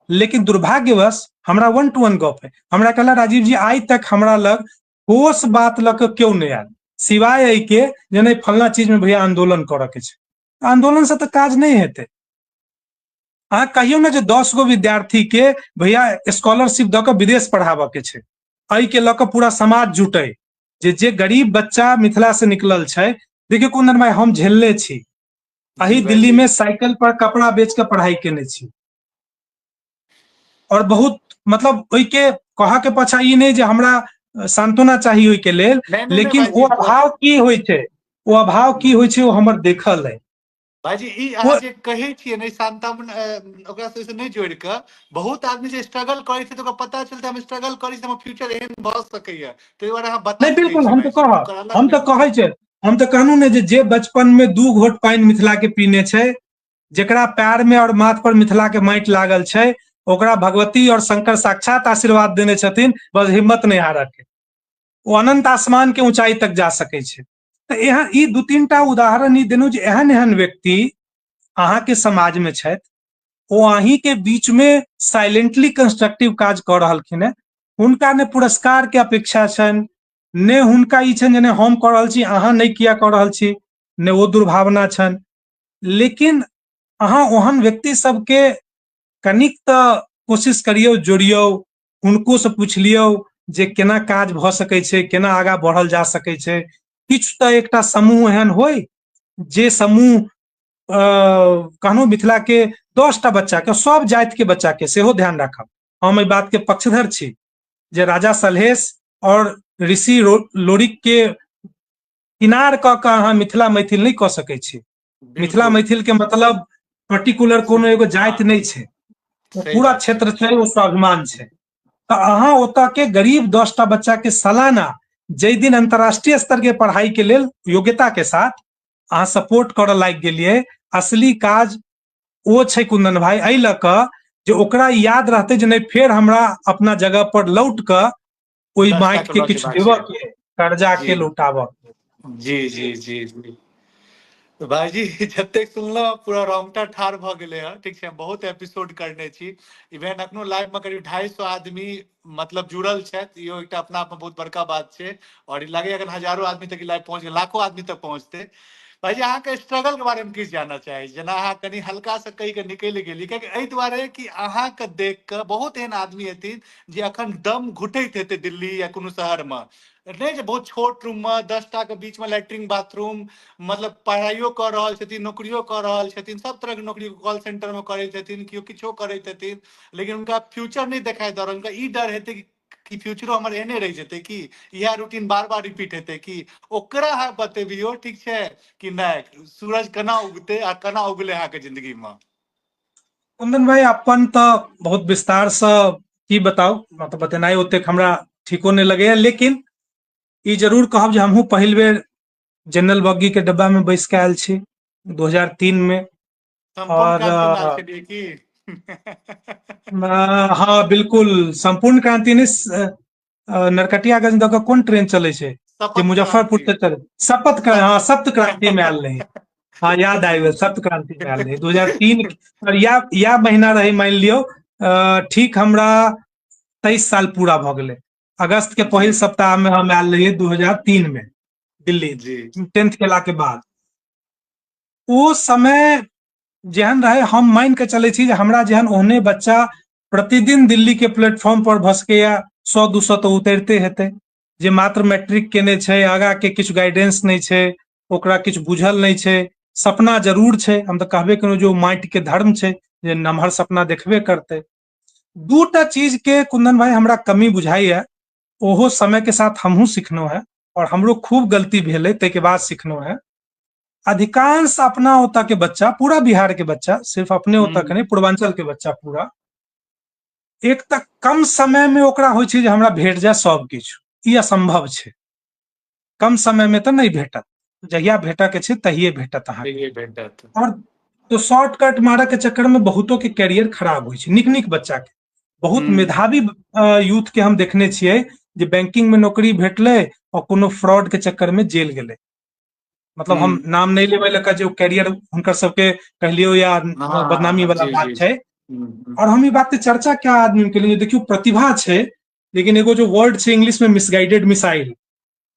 लेकिन दुर्भाग्यवश हमरा 1-to-1 गप है, हमरा कहला राजीव जी आइ तक हमरा लग ठोस बात लऽ कऽ केओ नहि आयल, सिवाय एहि के जे नहि फलना चीज में भैया आंदोलन करऽ के छै। आंदोलन से तऽ काज नहि हेतै। अहाँ कहियौ ने जे 10 गो विद्यार्थी के भैया स्कॉलरशिप दऽ कऽ विदेश पढ़ाबऽ के छै, एहि के लऽ कऽ पूरा समाज जुटै, जे गरीब बच्चा मिथिला से निकलल छै। देखियौ कुंदन भाई, हम झेलने छी, अही दिल्ली में साइकिल पर कपड़ा बेच के पढ़ाई केने छी, और बहुत मतलब ओहि के कह के पाछा ई नहीं जे हमरा सांत्वना चाहिए ओहि के लेल, लेकिन ओ अभाव की होइ छै, ओ अभाव की होइ छै ओ हमर देखल है। भाईजी ई अहाँ जे कहै छियै ने सांत्वना, ओकरा से नहि जोड़ि कऽ बहुत आदमी जे स्ट्रगल करै छै तऽ ओकरा पता चलतै हम स्ट्रगल करै छी हमर फ्यूचर एहन भऽ सकैया, ताहि दुआरे अहाँ बता नहि, बिल्कुल, हम तऽ कहब, हम तऽ कहै छै, हम तऽ कहलहुँ ने जे बचपन में 2 घोट पानि मिथिला के पीने छै, जेकरा पैर में और माथ पर मिथिला के माटि लागल छै, ओकरा भगवती और शंकर साक्षात आशीर्वाद देने छथिन, बस हिम्मत नहीं हारऽ के, ओ अनंत आसमान के ऊंचाई तक जा सकै छै। तऽ एहन ई 2-3 टा उदाहरण ई देलहुँ जे एहन एहन व्यक्ति अहाँके समाज में छथि, ओ अहीं के बीच में साइलेंटली कंस्ट्रक्टिव काज कऽ रहलखिन हेँ। हुनका ने पुरस्कार के अपेक्षा छनि, ने हुनका ई छनि जे नहि हम कऽ रहल छी अहाँ नहि किया कऽ रहल छी, ने ओ दुर्भावना छनि। लेकिन अहाँ ओहन व्यक्ति सबके कनिक तऽ कोशिश करियौ, जोड़ियौ, हुनको से पूछि लियौ जे केना काज भऽ सकै छै, केना आगाँ बढ़ल जा सकै छै। किछु तऽ एकटा समूह एहन होइ जे समूह कहनो मिथिला के 10टा बच्चा के, सब जाति के बच्चा के सेहो ध्यान राखब। हम एहि बात के पक्षधर छी जे राजा सलहेश और ऋषि लोरिक के किनार कऽ कऽ अहाँ मिथिला मैथिल नहि कऽ सकै छी। मिथिला मैथिल के मतलब पर्टिकुलर कोनो एगो जाति नहि छै, पूरा क्षेत्र छै, ओ स्वाभिमान छै। तऽ अहाँ ओतऽ के गरीब 10टा बच्चा के सालाना जाहि दिन अंतर्राष्ट्रीय स्तर के पढ़ाई के लेल योग्यता के साथ अहाँ सपोर्ट करऽ लागि गेलियै, असली काज ओ छै कुंदन भाई। एहि लऽ कऽ जे ओकरा याद रहतै जे नहि फेर हमरा अपना जगह पर लौट कऽ ओहि माटि के किछु देबऽ के, कर्जा के लौटाबऽ के। जी जी जी जी तो भाईजी जतेक सुनलहुँ पूरा रोंगटा ठाढ़ भऽ गेलै हँ। ठीक छै, हम बहुत एपिसोड करने छी, इवेन अखनो लाइव में करीब 250 आदमी मतलब जुड़ल छथि। इहो एकटा अपना आप में बहुत बड़का बात छै और ई लागैए अखन हजारो आदमी तक लाइव पहुँच गेल, लाखों आदमी तक पहुँचते। भाईजी अहाँके स्ट्रगल के बारे में किछु जानऽ चाही, जेना अहाँ कनि हल्का से कहि के निकलि गेलियै, कियाकि एहि दुआरे कि अहाँके देख कऽ बहुत एहन आदमी हेथिन जे अखन दम घुटैत हेतै दिल्ली या कोनो शहर में, नहि जे बहुत छोट रूम में 10टा के बीच में लैट्रिन बाथरूम, मतलब पढ़ाइयो कऽ रहल छथिन, नौकरियो कऽ रहल छथिन, सब तरह के नौकरी कॉल सेंटर में करै छथिन, केओ किछो करैत हेथिन, लेकिन हुनका फ्यूचर नहि देखाई दऽ रहल, हुनका ई डर हेतै कि फ्यूचरो हमर एहने रहि जेतै कि इएह रूटीन बार बार रिपीट हेतै कि। ओकरा अहाँ बतेबियौ, ठीक छै, कि नहि सूरज केना उगतै आ केना उगलै अहाँके जिंदगी में। कुंदन भाई अपन तऽ बहुत विस्तार से की बताउ, मतलब बतेनाइ ओतेक हमरा ठीको नहि लगैया, लेकिन ई जरूर कहब जे हमहूँ पहिल बेर जनरल बग्गी के डब्बा में बैस के आयल छी 2003 में। और हाँ बिल्कुल संपूर्ण क्रांति नहीं, नरकटियागंज दऽ कऽ कोन ट्रेन चलै छै जे मुजफ्फरपुर से चले, शपथ, हाँ सप्त क्रांति में आयल रही। हाँ याद आबि गेल, सप्त क्रांति में आयल रही 2003 और या महीना रही, मान लियौ ठीक हमरा 23 साल पूरा भऽ गेलै। अगस्त के पहिल सप्ताह में हम आयल रहियै 2003 में दिल्ली, 10th केला के बाद। ओ समय जेहन रहे, हम मान के चलै छी जे हमरा जेहन ओहने बच्चा प्रतिदिन दिल्ली के प्लेटफॉर्म पर भऽ सकैया 100-200 तऽ उतरिते हेतै, जे मात्र मैट्रिक केने छै, आगा के किछु गाइडेंस नहि छै, ओकरा किछु बुझल नहि छै, सपना जरूर छै। हम तऽ कहबे केलहुँ जे ओ माटि के धर्म छै जे नमहर सपना देखबे करतै। दूटा चीज के कुंदन भाई हमरा कमी बुझाइया, ओहो समय के साथ हमहूँ सिखलहुँ हेँ और हमरो खूब गलती भेलै ताहिके बाद सिखलहुँ हेँ। अधिकांश अपना ओतऽ के बच्चा, पूरा बिहार के बच्चा, सिर्फ अपने ओतऽ के नहि, पूर्वांचल के बच्चा पूरा, एक तऽ कम समय में ओकरा होइ छै जे हमरा भेट जाय सब किछु, ई असंभव छै। कम समय में तऽ नहि भेटत, जहिया भेटऽ के छै तहिये भेटत अहाँके। भेटत। और तो शॉर्टकट मारऽ के चक्कर में बहुतो के कैरियर खराब होइ छै, नीक नीक बच्चा के, बहुत मेधावी यूथ के हम देखने छियै जे बैंकिंग में नौकरी भेटलै और कोनो फ्रॉड के चक्कर में जेल गेलै। मतलब हम नाम नहीं लेबै लऽ जे कैरियर हुनकर सबके कहलियो या बदनामी वाला बात छै। और हम ई बात के चर्चा क्या आदमी के लिए, देखियो प्रतिभा छै, लेकिन एगो जो वर्ड छै इंग्लिश में मिसगाइडेड मिसाइल,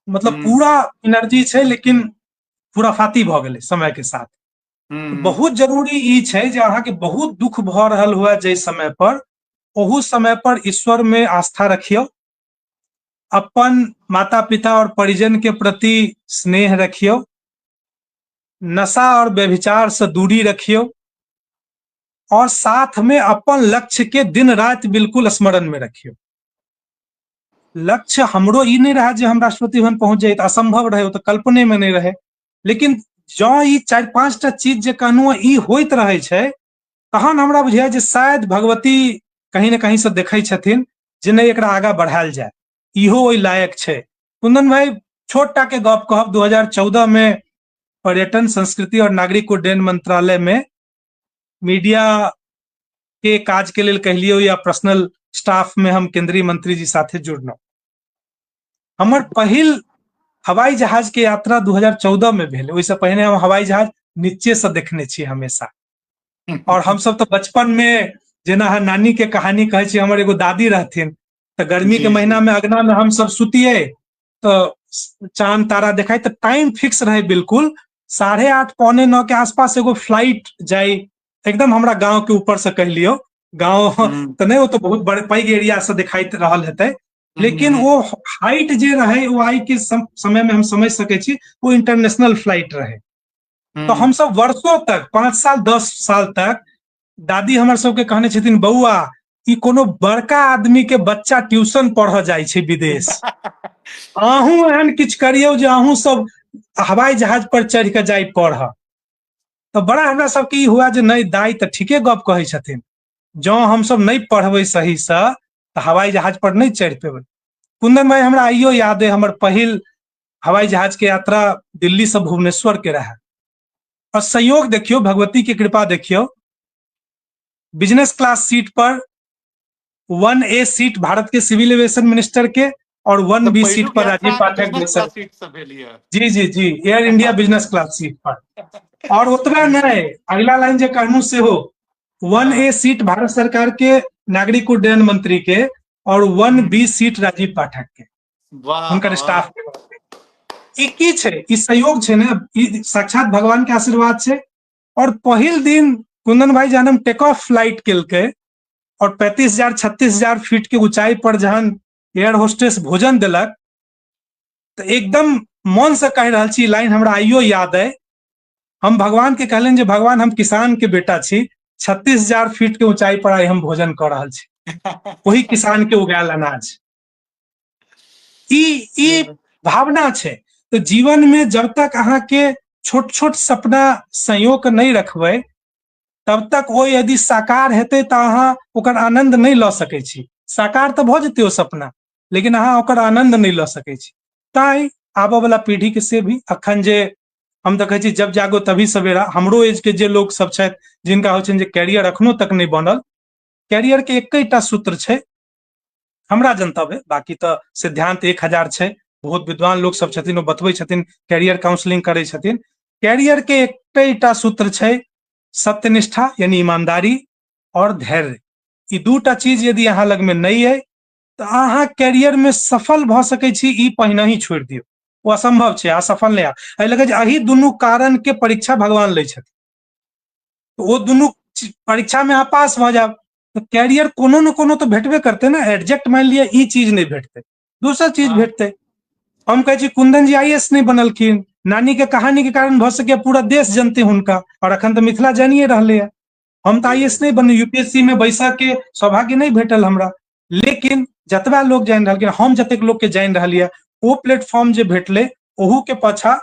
मतलब पूरा एनर्जी छै लेकिन पूरा फाती भऽ गेलै समय के साथ। बहुत जरूरी ई छै जे अहाँके बहुत दुख भऽ रहल हुए जाहि समय पर, ओहू समय पर ईश्वर में आस्था रखियौ, अपन माता पिता और परिजन के प्रति स्नेह रखियौ, नशा और व्यभिचार से दूरी रखियौ, और साथ में अपन लक्ष्य के दिन राति बिल्कुल स्मरण में रखियौ। लक्ष्य हमरो ई नहीं रहा जे हम राष्ट्रपति भवन पहुंच जाए, असंभव रहे, ओ तो कल्पने में नहीं रहे। लेकिन जँ ई 4-5टा चीज जे कहलहुँ ई होइत रहे छै, तहन हमरा बुझाय जे शायद भगवती कहीं ने कहीं से देखै छथिन जे नहि एकरा आगाँ बढ़ायल जाय, इहो ओहि लायक छै। कुंदन भाई छोट टा के गप कहब, 2014 में पर्यटन संस्कृति और नागरिक उड्डयन मंत्रालय में मीडिया के काज के लेल कहलियो या पर्सनल स्टाफ में हम केंद्रीय मंत्री जी साथे जुड़लहुँ। हमर पहिल हवाई जहाज के यात्रा 2014 में भेल, ओहिसँ पहिने हम हवाई जहाज नीचे से देखने छी हमेशा। और हमसब तऽ बचपन में जेना अहाँ नानी के कहानी कहै छी, हमर एगो दादी रहथिन, तऽ गर्मी के महीना में अंगना में हमसब सुतियै तऽ चांद तारा देखाई, तऽ टाइम फिक्स रहे बिल्कुल 8:30 8:45 के आसपास एगो फ्लाइट जाय एकदम हमरा गांव के ऊपर से कह लियो, गांव तऽ नहीं, वो तो बहुत बड़े पैघ एरिया से देखाइत रहल हेतै, लेकिन वो हाइट जे रहे वो आई के समय में हम समझ सकै छी वो इंटरनेशनल फ्लाइट रहे। तो हमसब वर्षों तक 5 साल 10 साल तक दादी हमर सबके कहने छथिन, बौआ ई कोनो बड़का आदमी के बच्चा ट्यूशन पढ़ जाइ छै विदेश, अहूँ एहन किछु करियौ जे अहूँ सब हवाई जहाज पर चढ़ि के जाय पढ़। तऽ बड़ा हमरा सबके ई हुआ जे नहि दाई तऽ ठीके गप कहै छथिन, जँ हमसब नहि पढ़बै सहीसँ तऽ हवाई जहाज पर नहि चढ़ि पेबै। कुंदन भाई हमरा आइयो याद है, हमर पहिल हवाई जहाज के यात्रा दिल्ली से भुवनेश्वर के रहा, और संयोग देखियो, भगवती के कृपा देखियो, बिजनेस क्लास सीट पर 1A seat Bharat के सिविल एविएशन मिनिस्टर के और 1B seat पर राजीव पाठक सर। जी जी जी, Air India business class seat पर। और ओतबा नहीं, अगला लाइन जे कहलहुँ सेहो 1A seat Bharat सरकार के नागरिक उड्डयन मंत्री के और 1B seat Rajiv Pathak के, हुनकर स्टाफ के। ई की छै, ई सहयोग छै ने, ई साक्षात भगवान के आशीर्वाद छै। और पहिल दिन कुंदन भाई जहन हम टेक ऑफ फ्लाइट केलकै और 35,000 36,000 फीट के ऊंचाई पर जहन एयर होस्टेस भोजन देलक, तऽ एकदम मन से कहि रहल छी, लाइन हमरा आइयो याद है, हम भगवान के कहलनि जे भगवान हम किसान के बेटा छी, 36,000 फीट के ऊंचाई पर आइ हम भोजन कऽ रहल छी, वही किसान के उगायल अनाज। ई भावना छै। तऽ जीवन में जब तक अहाँ के छोट छोट सपना संयोग नहीं रखबै तब तक ओ यदि साकार हेतै तऽ अहाँ ओकर आनंद नहीं लऽ सकै छी। साकार तऽ भऽ जेतै ओ सपना, लेकिन अहाँ ओकर आनंद नहीं लऽ सकै छी। ताहि आबऽ वाला पीढ़ी के से भी अखन जे हम देखै छी जब जागो तभी सवेरा, हमरो एज के जे लोग सब छथि जिनका होइ छनि जे कैरियर अखनो तक नहीं बनल, कैरियर के एकेटा सूत्र छै हमरा जनतब है, बाकी तऽ सिद्धांत 1000 छै, बहुत विद्वान लोग सब छथिन, ओ बतबै छथिन, कैरियर काउंसलिंग करै छथिन। कैरियर के एकेटा सूत्र छै, सत्यनिष्ठा यानी ईमानदारी और धैर्य। ई दूटा चीज यदि अहाँ लग में नहीं है तऽ अहाँ कैरियर में सफल भऽ सकै छी, ई पहिने ही छोड़ि दियौ, ओ असंभव छै, असफल नहि। एहि लऽ कऽ जे एहि दुनू कारण के परीक्षा भगवान लै छथिन, तऽ ओ दुनू परीक्षा में अहाँ पास भऽ जायब तऽ कैरियर कोनो ने कोनो तऽ भेटबे करतै ने। एडजेक्ट मानि लिअ ई चीज नहि भेटतै, दोसर चीज भेटतै। हम कहै छी कुंदन जी IAS नहि बनलखिन, नानी के कहानी के कारण भऽ सकैए पूरा देश जनते हुनका, और अखन तऽ मिथिला जानिए रहलै हँ। हम तऽ IAS नहि बनल, UPSC में बैसऽ के सौभाग्य नहि भेटल हमरा, लेकिन जतबा लोग जानि रहलखिन, हम जतेक लोग के जानि रहल यऽ, ओ प्लेटफॉर्म जे भेटलै ओहू के पाछा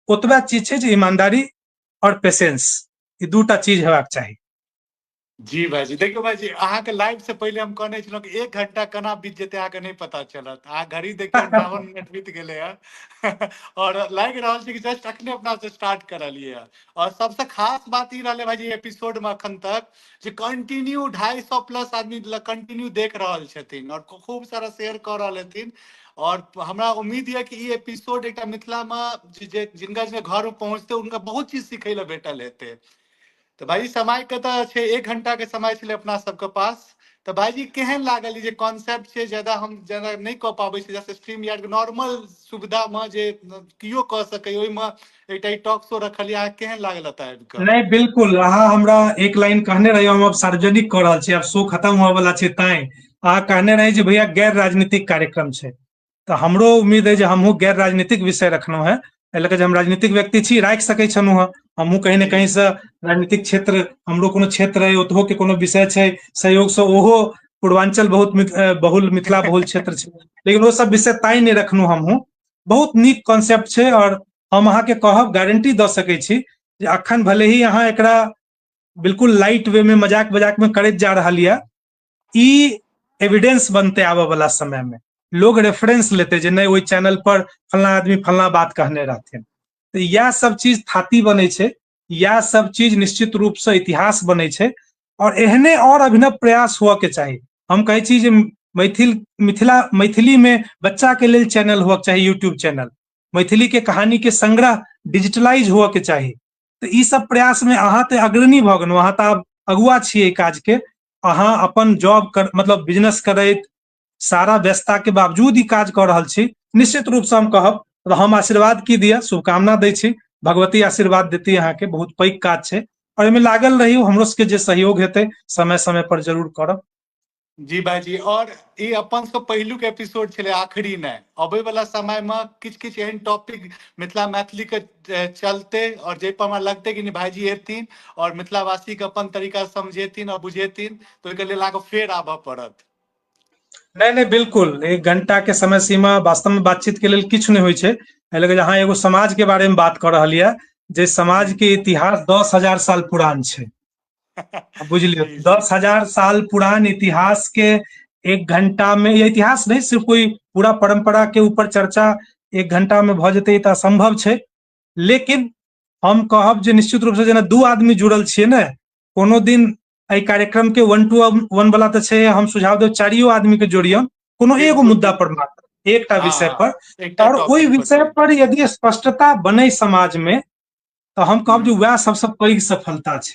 ओतबा चीज छै जे ईमानदारी और पेशेंस, ई दूटा चीज हेबाक चाही। जी भाईजी, देखियौ भाईजी, अहाँके लाइव से पहिले हम कहने छलहुँ कि 1 घंटा केना बीत जेतै अहाँके नहि पता चलत। अहाँ घड़ी देखियौ 58 मिनट बीत गेलै हँ और लागि रहल छै कि जस्ट अखने अपना से स्टार्ट करलियै हँ। और सबसे खास बात ई रहलै भाईजी एपिसोड में अखन तक जे कंटिन्यू 250 प्लस आदमी कंटिन्यू देख रहल छथिन और खूब सारा शेयर कऽ रहल हथिन। और हमरा उम्मीद यऽ कि ई एपिसोड एकटा मिथिला में जे जिनका जिनका घर में पहुँचतै उनका बहुत चीज सिखै लए भेटल हेतै। तऽ भाईजी समय के तऽ छै, 1 घंटा के समय छलै अपना सबके पास। तऽ भाईजी केहन लागल ई जे कॉन्सेप्ट छै, ज्यादा हम ज्यादा नहि कऽ पाबै छी, जैसे स्ट्रीम यार्ड के नॉर्मल सुविधा में जे कियो कऽ सकै ओहिमे एकटा ई टॉक शो रखलियै, अहाँ केहन लागल एतऽ आबि कऽ? नहि बिल्कुल, अहाँ हमरा एक लाइन कहने रही, हम आब सार्वजनिक कऽ रहल छी, आब शो खत्म होय वाला छै, तैं अहाँ कहने रही जे भैया गैर राजनीतिक कार्यक्रम छै, तऽ हमरो उम्मीद है जे हमहूँ गैर राजनीतिक विषय रखलहुँ हेँ, एहि लऽ कऽ जे हम राजनीतिक व्यक्ति छी, राखि सकै छलहुँ हेँ, हमहूँ कहीं ने कहीं से राजनीतिक क्षेत्र, हमरो कोनो क्षेत्र है, ओतहो के कोनो विषय छै, सहयोग से ओहो पूर्वांचल बहुत बहुल मिथिला बहुल क्षेत्र छै, लेकिन ओ सब विषय ताई नहि रखलहुँ हमहूँ। बहुत नीक कॉन्सेप्ट छै और हम अहाँके कहब, गारंटी दऽ सकै छी जे अखन भले ही अहाँ एकरा बिल्कुल लाइट वे में मजाक मजाक में करैत जा रहल यऽ, ई एविडेंस बनते आबऽ वाला समय में, लोग रेफरेंस लेते जे नहि ओहि चैनल पर फलना आदमी फलना बात कहने रहथिन। तऽ इएह सब चीज थाती बनै छै, इएह सब चीज निश्चित रूप से इतिहास बनै छै और एहने और अभिनव प्रयास हुअ के चाही। हम कहै छी जे मैथिली में बच्चा के लेल चैनल हुअ के चाही, यूट्यूब चैनल, मैथिली के कहानी के संग्रह डिजिटलाइज हुअ के चाही। तऽ ई सब प्रयास में अहाँ तऽ अग्रणी भऽ गेलहुँ, अहाँ तऽ आब अगुआ छियै एहि काज के। अहाँ अपन जॉब कर मतलब बिजनेस करैत सारा व्यस्तता के बावजूद ई काज कऽ रहल छी, निश्चित रूप से हम कहब, हम आशीर्वाद की दिअ, शुभकामना दै छी, भगवती आशीर्वाद देती अहाँके। बहुत पैघ काज छै और एहिमे लागल रहियौ, हमरो सबके जे सहयोग हेतै समय समय पर जरूर करब। जी भाईजी, और ई अपन सब पहिलुक एपिसोड छलै, आखिरी नहि। अबै वाला समय मे किछु किछु एहन टॉपिक मिथिला मैथिली के चलते और जाहि पर हमरा लगतै कि नहि भाईजी एथिन और मिथिलावासी के अपन तरीका समझेथिन और बुझेथिन, तऽ ओहिके लेल अहाँके फेर आबऽ पड़त। नहि नहि, बिल्कुल 1 घंटा के समय सीमा वास्तव में बातचीत के लेल किछु नहि होइ छै। एहि लऽ अहाँ एगो समाज के बारे में बात कऽ रहल यऽ जे समाज के इतिहास 10,000 साल पुरान छै, बुझलियौ? 10,000 साल पुरान इतिहास के 1 घंटा में, ये इतिहास नहीं सिर्फ कोई पूरा परंपरा के ऊपर चर्चा 1 घंटा में भऽ जेतै तऽ असंभव छै। लेकिन हम कहब जे निश्चित रूप से जेना 2 आदमी जुड़ल छियै ने, कोनो दिन एहि कार्यक्रम के 1 to 1 वाला तऽ छै, हम सुझाव देब 4 आदमी के जोड़ियौ कोनो एगो मुद्दा पर, मात्र एकटा विषय पर, और ओहि विषय पर यदि स्पष्टता बनै समाज में तऽ हम कहब जे वएह सबसँ पैघ सफलता छै,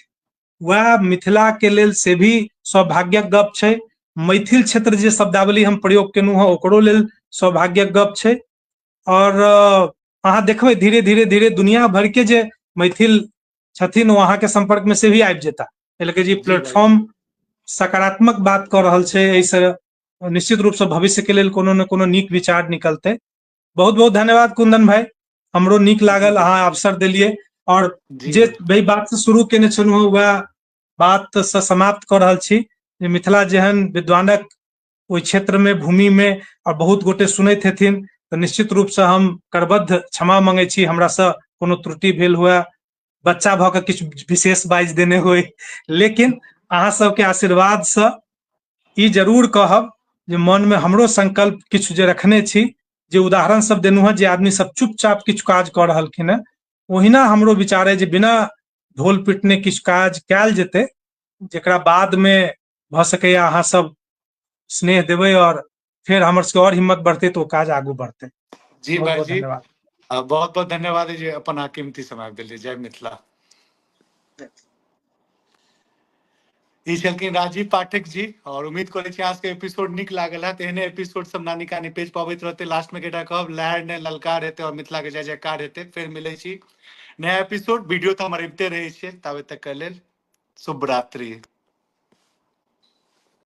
वएह मिथिला के लेल से भी सौभाग्यक गप छै। मैथिल क्षेत्र जे शब्दावली हम प्रयोग केलहुँ हँ ओकरो लेल सौभाग्यक गप छै। और अहाँ देखबै धीरे धीरे धीरे दुनिया भर के जे मैथिल छथिन ओ अहाँके संपर्क में से भी आबि जेता। एहि लऽ के जे प्लेटफॉर्म सकारात्मक बात कऽ रहल छै, एहिसँ निश्चित रूप से भविष्य के लेल कोनो ने कोनो नीक विचार निकलतै। बहुत बहुत धन्यवाद कुंदन भाई, हमरो नीक लागल अहाँ अवसर देलियै और जे वही बात से शुरू केने छलहुँ हँ वएह बात से समाप्त कऽ रहल छी जे मिथिला जेहन विद्वानक ओहि क्षेत्र में भूमि में और बहुत गोटे सुनैत हेथिन तऽ निश्चित रूप से हम करबद्ध क्षमा मंगै छी, हमरा से कोनो त्रुटि भेल हुए, बच्चा भऽ कऽ किछु विशेष बाजि देने होय, लेकिन अहाँ सबके आशीर्वाद से ई जरूर कहब जे मन में हमरो संकल्प किछु जे रखने छी, जे उदाहरण सब देलहुँ हँ, जे आदमी सब चुपचाप किछु काज कऽ रहलखिन हँ, ओहिना हमरो विचार अइ जे बिना ढोल पिटने किछु काज कयल जेतै, जेकरा बाद में भऽ सकैया अहाँ सब स्नेह देबै और फेर हमर सबके और हिम्मत बढ़तै तऽ ओ काज आगू बढ़तै। जी बहुत बहुत भाईजी, धन्यवाद। बहुत बहुत धन्यवाद जे अपन अहाँ कीमती समय देलियै। जय मिथिला। ई छलखिन राजीव पाठक जी, और उम्मीद करै छी अहाँ सबके एपिसोड नीक लागल हैत। एहने एपिसोड सब नानी कानी पेज पर अबैत रहतै। लास्ट में एकटा कहब, लहर ने ललकार हेतै और मिथिला के जय जयकार हेतै। फेर मिलै छी नया एपिसोड, वीडियो तऽ हमर अबिते रहै छै, ताबे तक के लेल शुभ रात्रि।